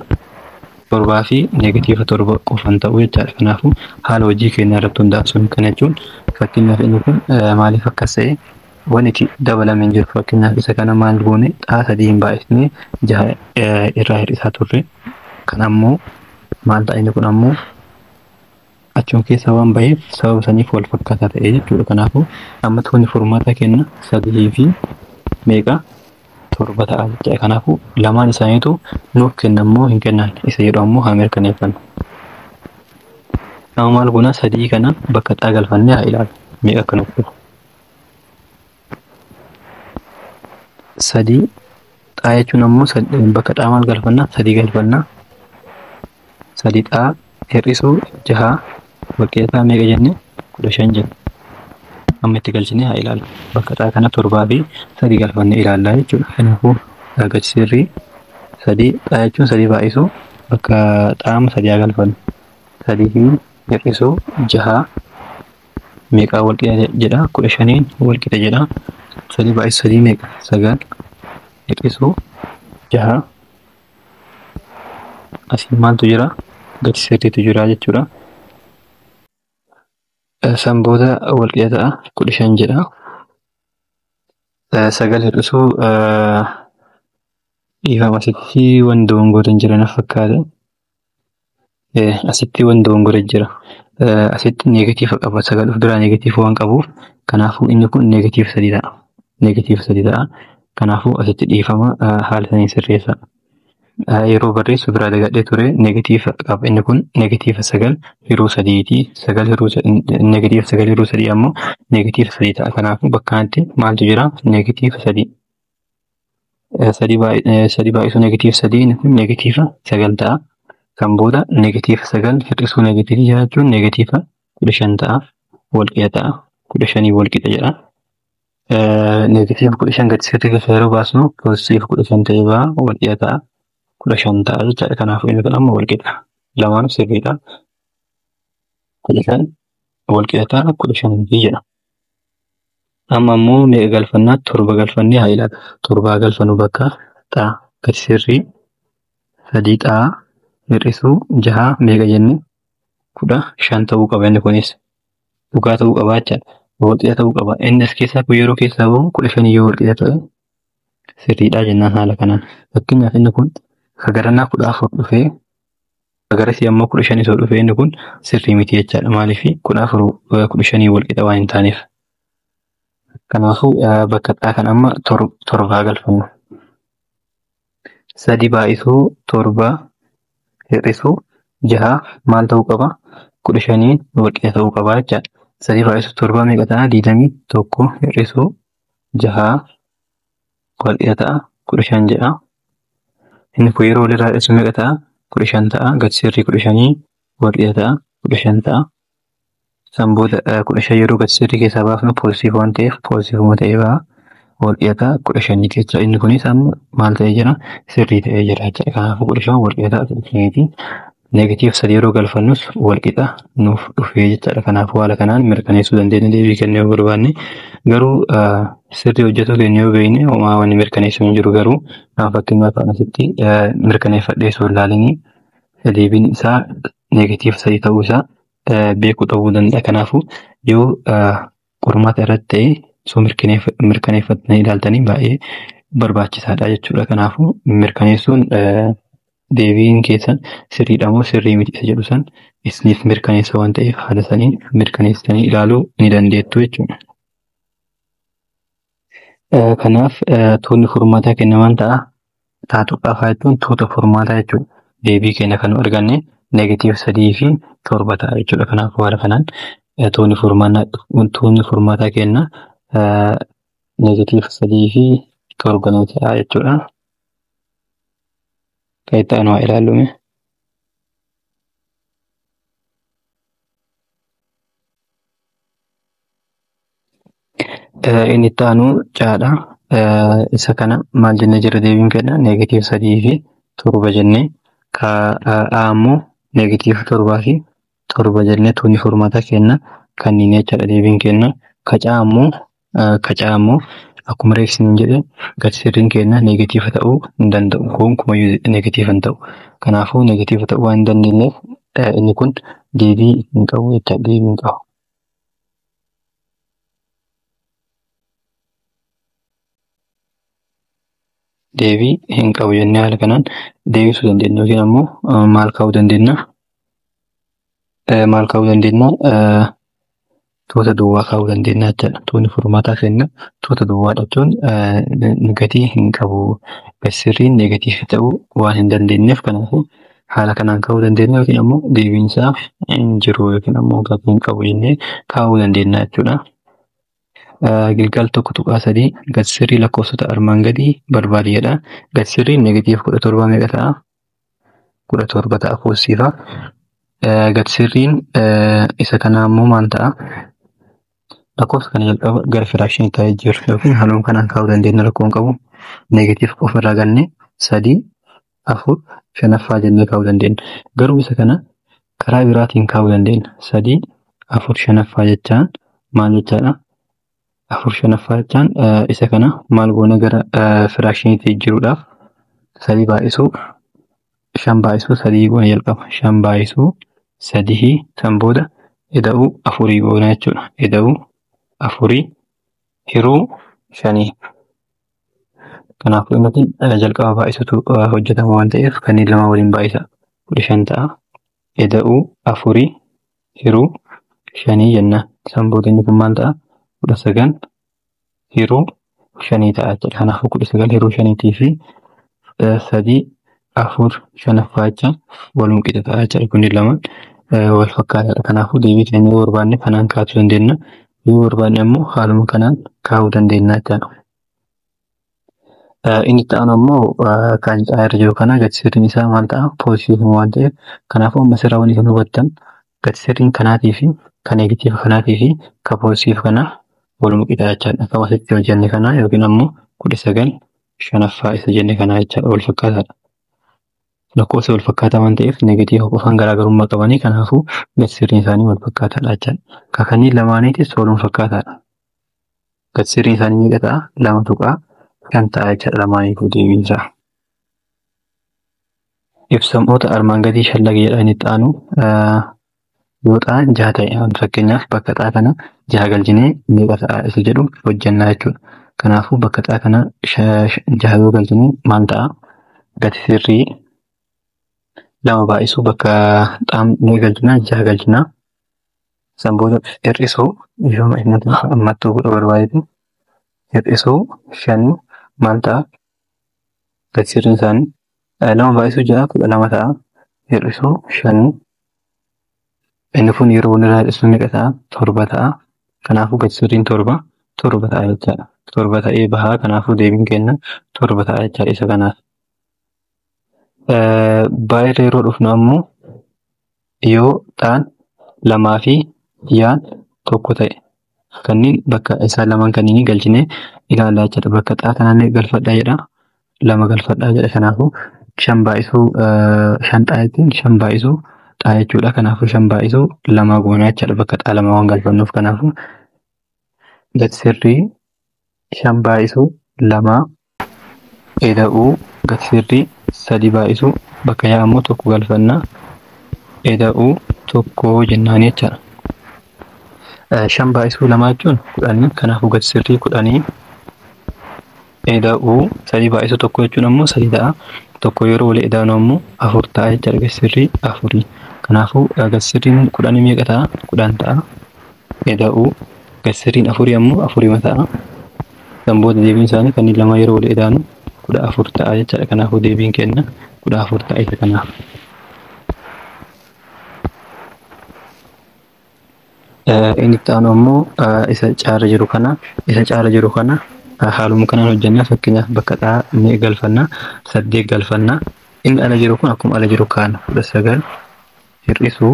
Speaker 1: 7 fi negatiiva 7 qofan ta'uu jechaadha. Kanaafuu haala hojii keenyaa irratti hundaa'a sun. Kana jechuun fakkeenyaaf inni kun maaliif akkas ta'e wanti itti dabalame hin jiru. Fakkeenyaaf isa kana maal goone xaa 3 hin baay'isne 6 irraa hir'isaa turre. Kan ammoo maal ta'a inni kun ammoo achuun keessa waan baheef sababa saniif wal fakkaataa ta'e jechuudha. Kanaafuu amma toonni furmaata kenna 3 fi meeqa 7 ta'a jechuudha. Kanaafuu lamaan isaaniitu nuuf kennan moo hin kennan isa jedhu ammoo haa mirkaneeffannu. Amma maal goona 3 kana bakka xaa galfannee haa ilaallu meeqa akka nuuf dhufu. 3 xaa jechuun ammoo bakka xaa maal galfannaa? 3 galfannaa. 3 xaa hir'isuu 6 walqixa meeqa jenne? 15 jenne. Amma itti galchinee haa ilaallu. Bakka xaa kana 7 fi 3 galfannee ilaallaa jechuudha. Kanaafuu gachi sirrii 3 xaa jechuun 3 baay'isuu bakka xaama 3 haa galfannu. 3 hir'isuu 6 meeqaa walqixa jedha? 15 walqixa jedha. 3 baay'isuu 3 meeqa? 9 hir'isuu 6 asii maaltu jira? Gachi sirriitu jira jechuudha. San booda walqixa ta'a 15 jedha. 9 hir'isuu dhiifama asitti waan dogongoreen hin jiran fakkaata. Asitti waan dogongoreen jira. Asitti negatiiva qaba. 9 of biraa negatiiva waan qabuuf kanaafuu inni kun negatiiva 3 ta'a. Negatiiva 3 ta'a. Kanaafuu asitti dhiifama haala sanii sirreessa. Yeroo barreessu biraa dagadhee ture negatiiva qaba. Inni kun negatiiva 9 hir'uu 3ti. 9 hir'uu negatiiva 9 hir'uu 3 ammoo negatiiva 3 ta'a. Kanaafuu bakka kanatti maaltu jira? Negatiiva 3. 3 baay'isuu negatiiva 3 inni kun negatiiva 9 ta'a. Kan booda negatiiva 9 hir'isuu negatiiva jechuun negatiiva 15 ta'a. Walqixa ta'a. 15 walqixa jedha. Negative 15 gadi sirrii keessa yeroo baasnu positive 15 ta'ee ba'a wal qixa ta'a. 15 ta'a jechaadha. Kanaafuu inni kun amma wal qixa. Lamaanuu sirriidha. 15 wal qixa ta'a 15 jedha. Amma immoo meeqa galfannaa? 7 galfannee haa ilaallu. 7 galfannu bakka xaa gadi sirrii 3 xaa hir'isuu 6 meeqa jenne 15 ta'uu qaba inni kunis dhugaa ta'uu qaba jechaadha. Wal qixa ta'uu qaba. Inni as keessaa kun yeroo keessaa bahu 15 yoo wal qixa ta'e sirriidha jennaan haala kanaan. Fakkeenyaaf inni kun kagarannaa 14 dhufee kagarasii ammoo 15 osoo dhufee inni kun sirrii miti jechaadha. Maaliif 14 15 wal qixa waan hin taaneef. Kanaafuu bakka xaa kan amma 7 galfannu. 3 baay'isuu 7 hir'isuu 6 maal ta'uu qaba? 15 wal qixa ta'uu qaba jechaadha. 3 baay'isuu 7 meeqa ta'a? 21 hir'isuu 6 wal qixa ta'a 15 jedha. Inni kun yeroo walirraa hir'isu meeqa ta'a? 15 ta'a. Gadi sirrii 15 wal qixa ta'a 15 ta'a. San booda 15 yeroo gadi sirrii keessaa baafnu positive waan ta'eef positive ta'ee ba'a. Wal qixa ta'a 15 jecha. Inni kunis amma maal ta'ee jira? Sirrii ta'ee jira jecha. Kanaafuu 15 wal qixa ta'a 15. Negative 3 yeroo galfannus wal qixa nuuf dhufee jechaadha. Kanaafuu haala kanaan mirkaneessuu dandeenya deebii kennuu yoo barbaanne. Garuu sirrii hojjetuu keenya yoo beekne homaa wanni mirkaneessuu hin jiru. Garuu fakkeenyaaf asitti mirkaneeffadhee osoo hin ilaalinii deebiin isaa negative 3 ta'uu isaa beekuu dhabuu danda'a. Kanaafuu yoo qormaata irratti ta'e osoo mirkaneeffatanii ilaaltanii baay'ee barbaachisaadha jechuudha. Kanaafuu mirkaneessuun deebiin keessan sirriidha moo sirrii miti isa jedhu san isiniif mirkaneessa waan ta'eef haala saniin mirkaneessitanii ilaaluu ni dandeettu jechuudha. Kanaaf tuutni furmaataa kenna waan ta'a. Taatu qafaa jechuun tuuta furmaataa jechuudha. Deebii keenya kan nu arganne negative 3 fi 7 ta'a jechuudha. Kanaafuu haala kanaan tuutni furmaataa kenna negative 3 fi 7 nu ta'a jechuudha. Kan itti aanu haa ilaallu. Inni itti aanu caadha. Isa kana maal jennee jira deebiin kenna? Negative 3 fi 7 jennee ka A ammoo negative 7 fi 7 jennee tuutni furmaataa kenna kanneen jechaadha deebiin kenna. Kacaa ammoo akkuma reefsiniin jedhe gadi sirriin kenna negative ta'uu hin danda'u. Gonkumayyuu negative hin ta'u. Kanaafuu negative ta'uu waan hin dandeenyeef inni kun deebii hin qabu jechaadha. Deebii hin qabu. Deebii hin qabu jennee haala kanaan deebisuu dandeenya yookiin ammoo maal kaa'uu dandeenya? Maal kaa'uu dandeenya? Tuuta duwwaa kaa'uu dandeenya jechaadha. Tuutni furmaataa kenna tuuta duwwaa jechuun gatii hin qabu. Sirriin negative ta'uu waan hin dandeenyeef kanaafuu haala kanaan kaa'uu dandeenya yookiin ammoo deebiin isaa hin jiru yookiin ammoo gatii hin qabu jennee kaa'uu dandeenya jechuudha. Gilgaal 1.3 gadi sirrii lakkoofsota armaan gadii barbaadi jedha. Gadi sirriin negative 17 meeqa ta'a? 17 ta'a positive. Gadi sirriin isa kanaa ammoo maal ta'a? Lakkoofsa kana jalqaba gara firakshinii ta'ee jiru yookiin haaluma kanaan kaa'uu dandeenya rakkoo hin qabu. Negative ofirraa galnee 3 4 5 jennee kaa'uu dandeenya. Garuu isa kana karaa biraatiin kaa'uu dandeenya. 3 4 5 jechaan maal jechaadha? 4 5 jechaan isa kana maal goona gara firaakshiniitti jijjiiruudhaaf 3 baay'isuu 5 baay'isuu 3 goona jalqaba. 5 baay'isuu 3 san booda ida'uu 4 goona jechuudha. Ida'uu 4 hiruu 5. Kanaafuu inni kun jalqaba baay'isuutu hojjetama waan ta'eef kanneen lama waliin baay'isa. 15 ta'a. Ida'uu 4 hiruu 5 jenna. San booda inni kun maal ta'a? 19 hiruu 5 ta'a jechuudha. Kanaafuu 19 hiruu 5 fi 3 4 5 jecha waluma qixa ta'a jechuudha. Kunneen lamaan wal fakkaataadha. Kanaafuu deebii keenya yoo barbaanne kanaan kaasuu dandeenya. Yoo barbaanne ammoo haaluma kanaan kaa'uu dandeenya jechuudha. Inni itti aanu ammoo kan caa irra jiru kana gadi sirriin isaa maal ta'a? Positive waan ta'eef kanaafuu amma sirraa wanti isin hubattan gadi sirriin kanaatii fi kan negative kanaatii fi kan positive kanaa Waluma qixa jechaadha. Akkuma asitti hojjenne kana yookiin ammoo 19 5ffaa isa jenne kana jechaadha. Wal fakkaataadha. Lakkoofsa wal fakkaataa waan ta'eef negatiiva qofaan garaagarummaa qabanii kanaafuu gati sirriin isaanii wal fakkaataadha jechaadha. Kakanii lamaaniitis waluma fakkaataadha. Gati sirriin isaanii meeqa ta'a? 2.5 ta'a jechaadha lamaaniifuu deebiin isaa. Ibsamoota armaan gadii shallagi jedha inni itti aanu yoo xaan 6 ta'e fakkeenyaaf bakka xaa kana 6 galchinee meeqa ta'a isa jedhu hojjennaa jechuudha. Kanaafuu bakka xaa kana 6 yoo galchinee maal ta'a? Gati sirrii 2 baay'isuu bakka xaan meeqa galchinaa? 6 galchinaa. San booda hir'isuu yoo ammattuu godha barbaadetti hir'isuu 5 maal ta'a? Gati sirriin isaanii 2 baay'isuu 6 12 ta'a. Hir'isuu 5 inni kun yeroo walirraa hir'isuu meeqa ta'a? 7 ta'a. Kanaafuu gati sirriin 7 ta'a jechaadha. 7 ta'ee bahaa kanaafuu deebiin keenya 7 ta'a jechaadha isa kanaaf. Baay'ee yeroo dhufnu ammoo yoo xaan 2 fi yaan 1 ta'e kanneen bakka isaan lamaan kanneen galchinee ilaallaa jechaadha. Bakka xaa kanallee galfadhaa jedha. 2 galfadhaa jedha. Kanaafuu 5 baay'isuu 5 xaa jechuun 5 baay'isuu xaa jechuudha. Kanaafuu 5 baay'isuu 2 goonaa jechaadha. Bakka xaa 2 waan galfannuuf kanaafuu gati sirrii 5 baay'isuu 2 eda'uu gati sirrii 3 baay'isuu bakka yaa ammoo 1 galfannaa eda'uu 1 jennaan jechaadha. 5 baay'isuu 2 jechuun 10 kanaafuu gati sirrii 10 eda'uu 3 baay'isuu 1 jechuun ammoo 3 ta'a. 1 yeroo walii eda'anu ammoo 4 ta'a jechaadha. Gati sirrii 4. Kanaafuu gati sirriin 10 meeqa ta'a? 10 ta'a. Eda'uu gati sirriin 4 ammoo 4 ta'a. San booda deebiin isaanii kanneen lama yeroo walii eda'anu 14 ta'a jechaadha. Kanaafuu deebiin keenya 14 ta'a isa kanaaf. Inni itti aanu ammoo isa caara jiru kana haaluma kanaan hojjenna. Fakkeenyaaf bakka xaa meeqa galfannaa? 8 galfannaa. Inni ala jiru kun akkuma ala jiru kaana 19 hir'isuu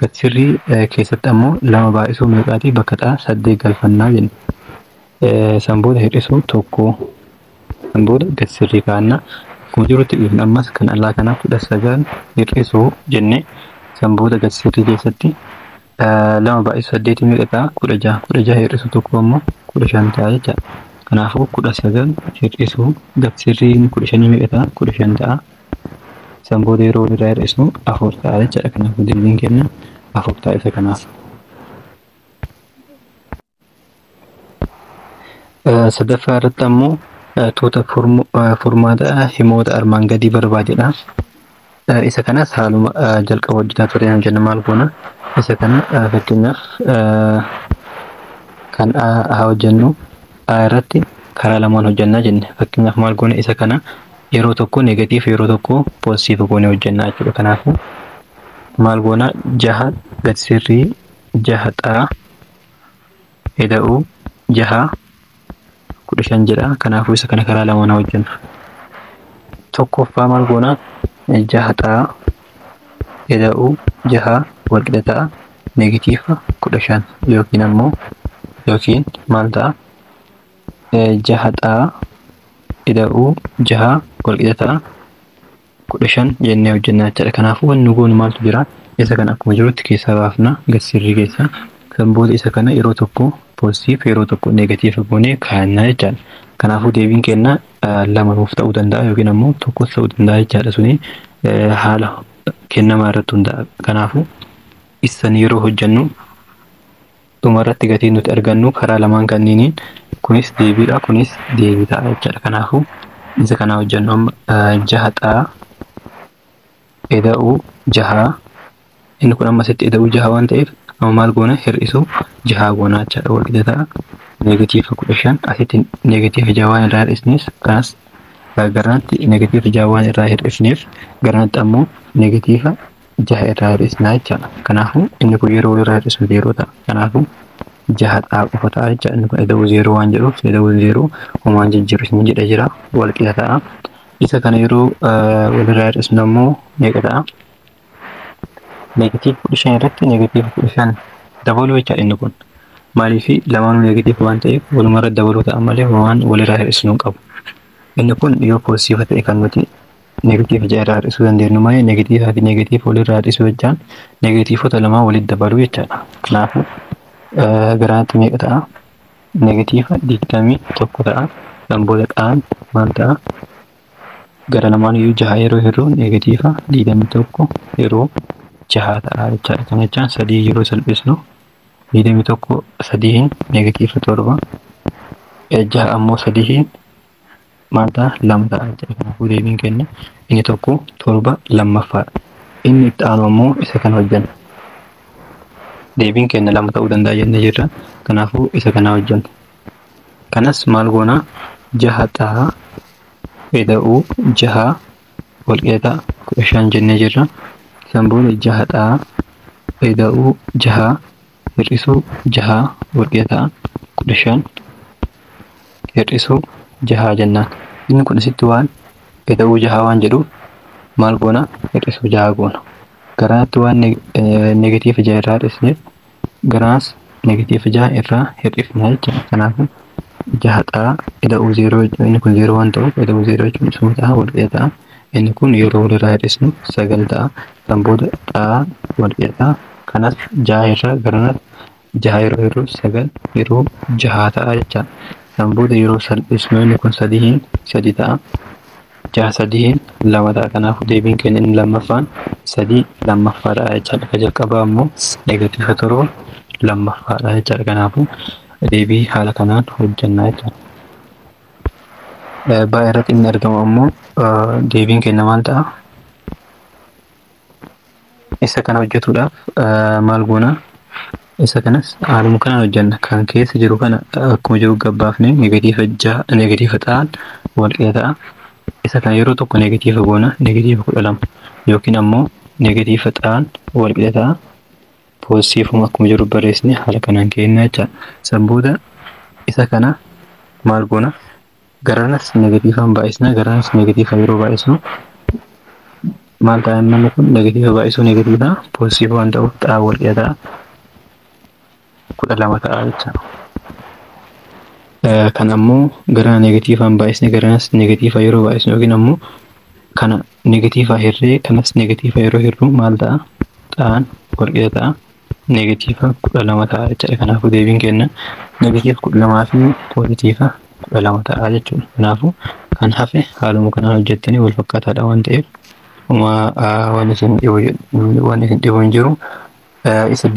Speaker 1: gati sirrii keessatti ammoo 2 baay'isuu meeqaatii bakka xaa 8 galfannaa jenna. San booda hir'isuu 1 san booda gati sirrii kaanna. Akkuma jirutti dhiifna ammas kan alaa kanaa 19 hir'isuu jenne san booda gati sirrii keessatti 2 baay'isuu 8 meeqa ta'a? 16 16 hir'isuu 1 ammoo 15 ta'a jechaadha. Kanaafuu 19 hir'isuu gati sirriin 15 meeqa ta'a? 15 ta'a. San booda yeroo walirraa hir'isuu 4 ta'a jechaadha. Kanaafuu deebiin keenya 4 ta'a isa kanaaf. Sadaffaa irratti ammoo tuuta furmaata himoota armaan gadii barbaadedha. Isa kanas haaluma jalqaba hojjetaa ture jenna maal goona? Isa kana fakkeenyaaf kan haa hojjennu A irratti karaa lamaan hojjennaa jenne. Fakkeenyaaf maal goona? Isa kana yeroo tokko negatiiva yeroo tokko poozitiiva goonee hojjennaa jechuudha. Kanaafuu maal goona? 6 gati sirrii 6 xaa eda'uu 6 15 jedha. Kanaafuu isa kana karaa lamaan hojjenna. Tokkoffaa maal goona? 6 xaa eda'uu 6 walqixa ta'a negatiiva 15 yookiin ammoo yookiin maal ta'a? 6 xaa eda'uu 6 walqixa ta'a 15 jennee hojjennaa jechaadha. Kanaafuu wanni goonu maaltu jira? Isa kana akkuma jirutti keessaa baafna gati sirrii keessa. San booda isa kana yeroo tokko poozitiiva yeroo tokko negatiiva goonee kaa'annaa jechaadha. Kanaafuu deebiin keenya 2 nuuf ta'uu danda'a yookiin ammoo 1 ta'uu danda'a jechaadha. Suni haala kennamaa irratti hundaa'a. Kanaafuu isan yeroo hojjennu dhumarratti gatiin nuti argannu karaa lamaan kanneeniin kunis deebiidha kunis deebii ta'a jechaadha. Kanaafuu isa kana hojjennu amma 6 xaa eda'uu 6 inni kun amma asitti eda'uu 6 waan ta'eef amma maal goona? Hir'isuu 6 goona jechaadha. Walqixa ta'a negatiiva 15 asitti negatiiva 6 waan irraa hir'isneef kanas garanatti negatiiva 6 waan irraa hir'isneef garanatti ammoo negatiiva 6 irraa hir'isnaa jechaadha. Kanaafuu inni kun yeroo walirraa hir'isnu 0 ta'a. Kanaafuu 6 xaa qofa ta'a jechaadha. Inni kun eda'uu 0 waan jedhuuf eda'uu 0 homaan jijjiiru isin jedha jira walqixa ta'a. Isa kana yeroo walirraa hir'isnu ammoo meeqa ta'a? Negatiiva 15 irratti negatiiva 15 dabaluu jechaadha inni kun. Maaliif lamaanuu negatiiva waan ta'eef walumarra dabaluu ta'a malee waan walirraa hir'isnu hin qabu. Inni kun yoo poozitiiva ta'e kan nuti negatiiva 6 irraa hir'isuu dandeenyu malee negatiivaa fi negatiiva walirraa hir'isuu jechaan negatiivota lamaan walitti dabaluu jechaadha. Kanaafuu garaatti meeqa ta'a? Negatiiva 21 ta'a. Kan booda xaan maal ta'a? Gara lamaan iyyuu 6 yeroo hir'u negatiiva 21 yeroo 6 ta'a jechaadha. Kana jechaan 3 yeroo salphisnu 21 3 negatiiva 7, 6 ammoo 3 maal ta'a? 2 ta'a jechaadha. Kanaafuu deebiin kenna inni tokko 7 lammaffaadha. Inni itti aanu ammoo isa kana hojjenna. Deebiin kenna 2 ta'uu danda'a jennee jirra. Kanaafuu isa kana hojjenna. Kanas maal goona? 6 xaa ida'uu 6 walqixa 15 jennee jirra. San booda 6 xaa ida'uu 6 hir'isuu 6 walqixa 15 hir'isuu 6 jennaan. Inni kun asitti waan ida'uu 6 waan jedhuuf maal goona? Hir'isuu 6 goona. Garaatti waan negatiiva 6 irraa hir'isneef garaas negatiiva 6 irraa hir'ifna jechuudha. Kanaafuu 6 xaa ida'uu 0 inni kun 0 waan ta'uuf ida'uu 0 jechuun isuma ta'a walqixa ta'a. Inni kun yeroo walirraa hir'isnu 9 ta'a. San booda xaa walqixa ta'a. Kanas 6 irraa garanas 6 yeroo hir'u 9 yeroo 6 ta'a jechaadha. San booda yeroo salphisnu inni kun 3 3 ta'a. 6 3 2 ta'a. Kanaafuu deebiin keenya inni lammaffaan 3 lammaffaadha jechaadha. Ka jalqabaa immoo negatiiva 7 lammaffaadha jechaadha. Kanaafuu deebii haala kanaan hojjannaa jechaadha. Baay'ee irratti inni argamu ammoo deebiin keenya maal ta'a? Isa kana hojjetuudhaaf maal goona? Isa kanas haaluma kanaan hojjenna. Kan keessa jiru kana akkuma jiru gabbaafne negatiiva 6 negatiiva xaan walqixa ta'a. Isa kana yeroo tokko negatiiva goona negatiiva 12 yookiin ammoo negatiiva xaan walqixa ta'a. Poozitiivuma akkuma jiru barreessine haala kanaan kenna jechaadha. San booda isa kana maal goona? Garanas negatiivaan baay'isna, garanas negatiiva yeroo baay'isnu maal ta'a? Namni kun negatiiva baay'isuu negatiiva poozitiiva waan ta'uuf xaa walqixa ta'a 12 ta'a jechaadha. Kan ammoo gara negatiivaan baay'isne garanas negatiiva yeroo baay'isnu yookiin ammoo kana negatiiva hirree kanas negatiiva yeroo hirru maal ta'a? Xaan walqixa ta'a negatiiva 12 ta'a jechaadha. Kanaafuu deebiin kenna negatiiva 12 fi poozitiiva 12 ta'a jechuudha. Kanaafuu kan hafe haaluma kanaan hojjettanii wal fakkaataadha waan ta'eef waan isin dhibu hin jiru. Isa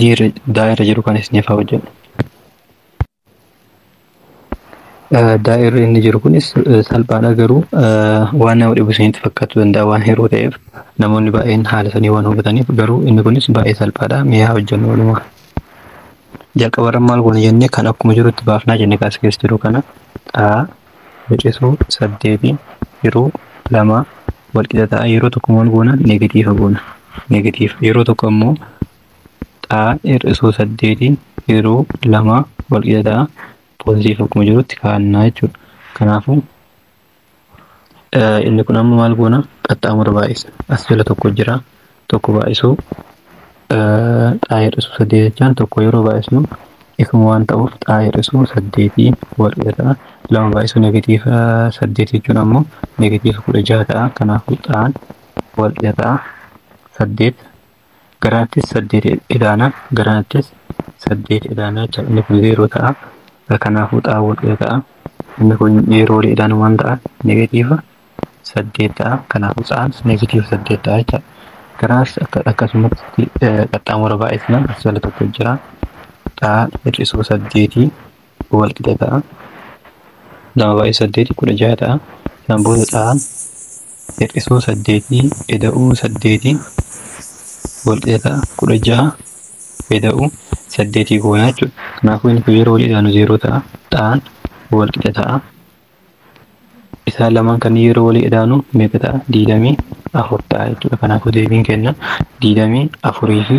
Speaker 1: daa'irra jiru kan isiniif haa hojjennu. Daa'irri inni jiru kunis salphaadha garuu waan nama dhibu isinitti fakkaachuu danda'a waan yeroo ta'eef namoonni baay'een haala sanii waan hubataniif garuu inni kunis baay'ee salphaadha. Mee haa hojjennu walumaa. Jalqabarra maal goona jennee kan akkuma jirutti baafnaa jennee kaas keessa jiru kana xaa hir'isuu 8 yeroo 2 walqixa ta'a. Yeroo tokko maal goona? Negatiiva goona. Negatiiva yeroo tokko ammoo xaa hir'isuu 8 yeroo 2 walqixa ta'a. Poozitiiva akkuma jirutti kaa'annaa jechuudha. Kanaafuu inni kun amma maal goona? Qaxxaamura baay'isa. As jala tokko jira. Tokko baay'isuu xaa hir'isuu 8 jechaan tokko yeroo baay'isnu ifuma waan ta'uuf xaa hir'isuu 8 walqixa ta'a. 2 baay'isuu negatiiva 8 jechuun ammoo negatiiva 16 ta'a. Kanaafuu xaan walqixa ta'a 8. Garaattis 8 idaana. Garaattis 8 idaana jechuudha. Inni kun 0 ta'a. Kanaafuu xaa walqixa ta'a. Inni kun yeroo walii idaanu waan ta'a negatiiva 8 ta'a. Kanaafuu xaan negatiiva 8 ta'a jechuudha. Garaas akkasumatti qaxxaamura baay'isna. As jala tokko jira. Xaa hir'isuu 8 walqixa ta'a. 2 baay'isuu 8 16 ta'a. San booda xaan hir'isuu 8 ida'uu 8 walqixa ta'a 16 ida'uu 8 goona jechuudha. Kanaafuu inni kun yeroo walii idaanu 0 ta'a. Xaan walqixa ta'a. Isaan lamaan kan yeroo walii idaanu meeqa ta'a? 24 ta'a jechuudha. Kanaafuu deebiin kenna 24 fi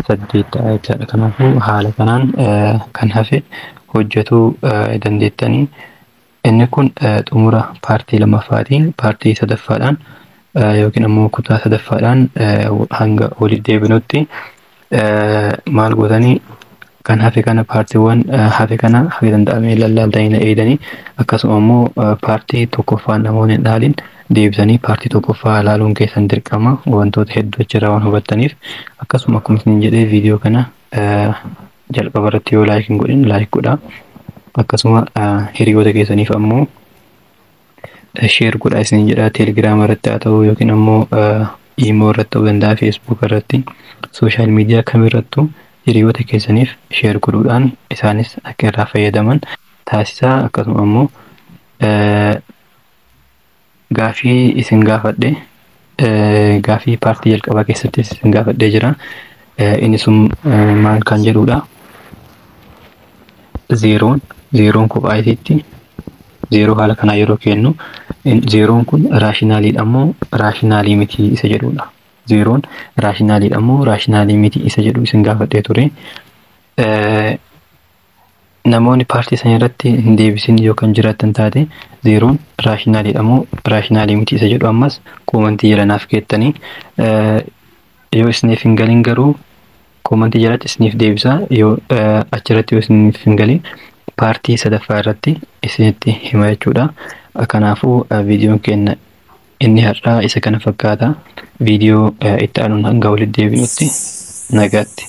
Speaker 1: 8 ta'a jechuudha. Kanaafuu haala kanaan kan hafe hojjetuu dandeettanii. Inni kun xumura paartii lammaffaatiin paartii sadaffaadhaan yookiin ammoo kutaa sadaffaadhaan hanga walitti deebinutti maal gootanii Kan hafe kana, paartiiwwan hafe kana haga danda'ame lallaaltanii na eeganii, akkasuma immoo paartii tokkoffaa namoonni hin dhaalin deebisanii paartii tokkoffaa ilaaluun keessan dirqama, wantoota hedduu achirraa waan hubattaniif. Akkasuma akkuma isin jedhee, viidiyoo kana jalqaba irratti yoo like hin godhin like godhaa, akkasuma hiriyoota keessaniif ammoo share godhaa isin jedha. Teelegiraama irratti haa ta'u yookiin ammoo iimoo irratti ta'uu danda'a, Facebook irratti, social media kamirrattuu hiriyoota keessaniif share godhuudhaan isaanis akka irraa fayyadaman taasisaa. Akkasuma ammoo gaafii isin gaafadhe, gaafii paartii jalqabaa keessattis isin gaafadhee jira. Inni sun maal kan jedhudha? Zeeroon kophaa isiitti zeeroo haala kanaa yeroo kennu, zeeroon kun raashinaaliidha moo raashinaalii miti isa jedhudha. Zeeroon raashinaaliidha moo raashinaalii miti isa jedhu isin gaafadhee ture. Namoonni paartii sana irratti hin deebisin yookaan jiraattan taate, zeeroon raashinaaliidha moo raashinaalii miti isa jedhu ammas koomantii jala naaf keettanii, yoo isiniif hin galin garuu koomantii jalatti isiniif deebisa. Yoo achirratti yoo isiniif hin galin paartii sadaffaa irratti isinitti hima jechuudha. Kanaafuu viidiyoon keenya inni har'aa isa kana fakkaata. Viidiyoo itti aanuun hanga walitti deebinutti nagaatti.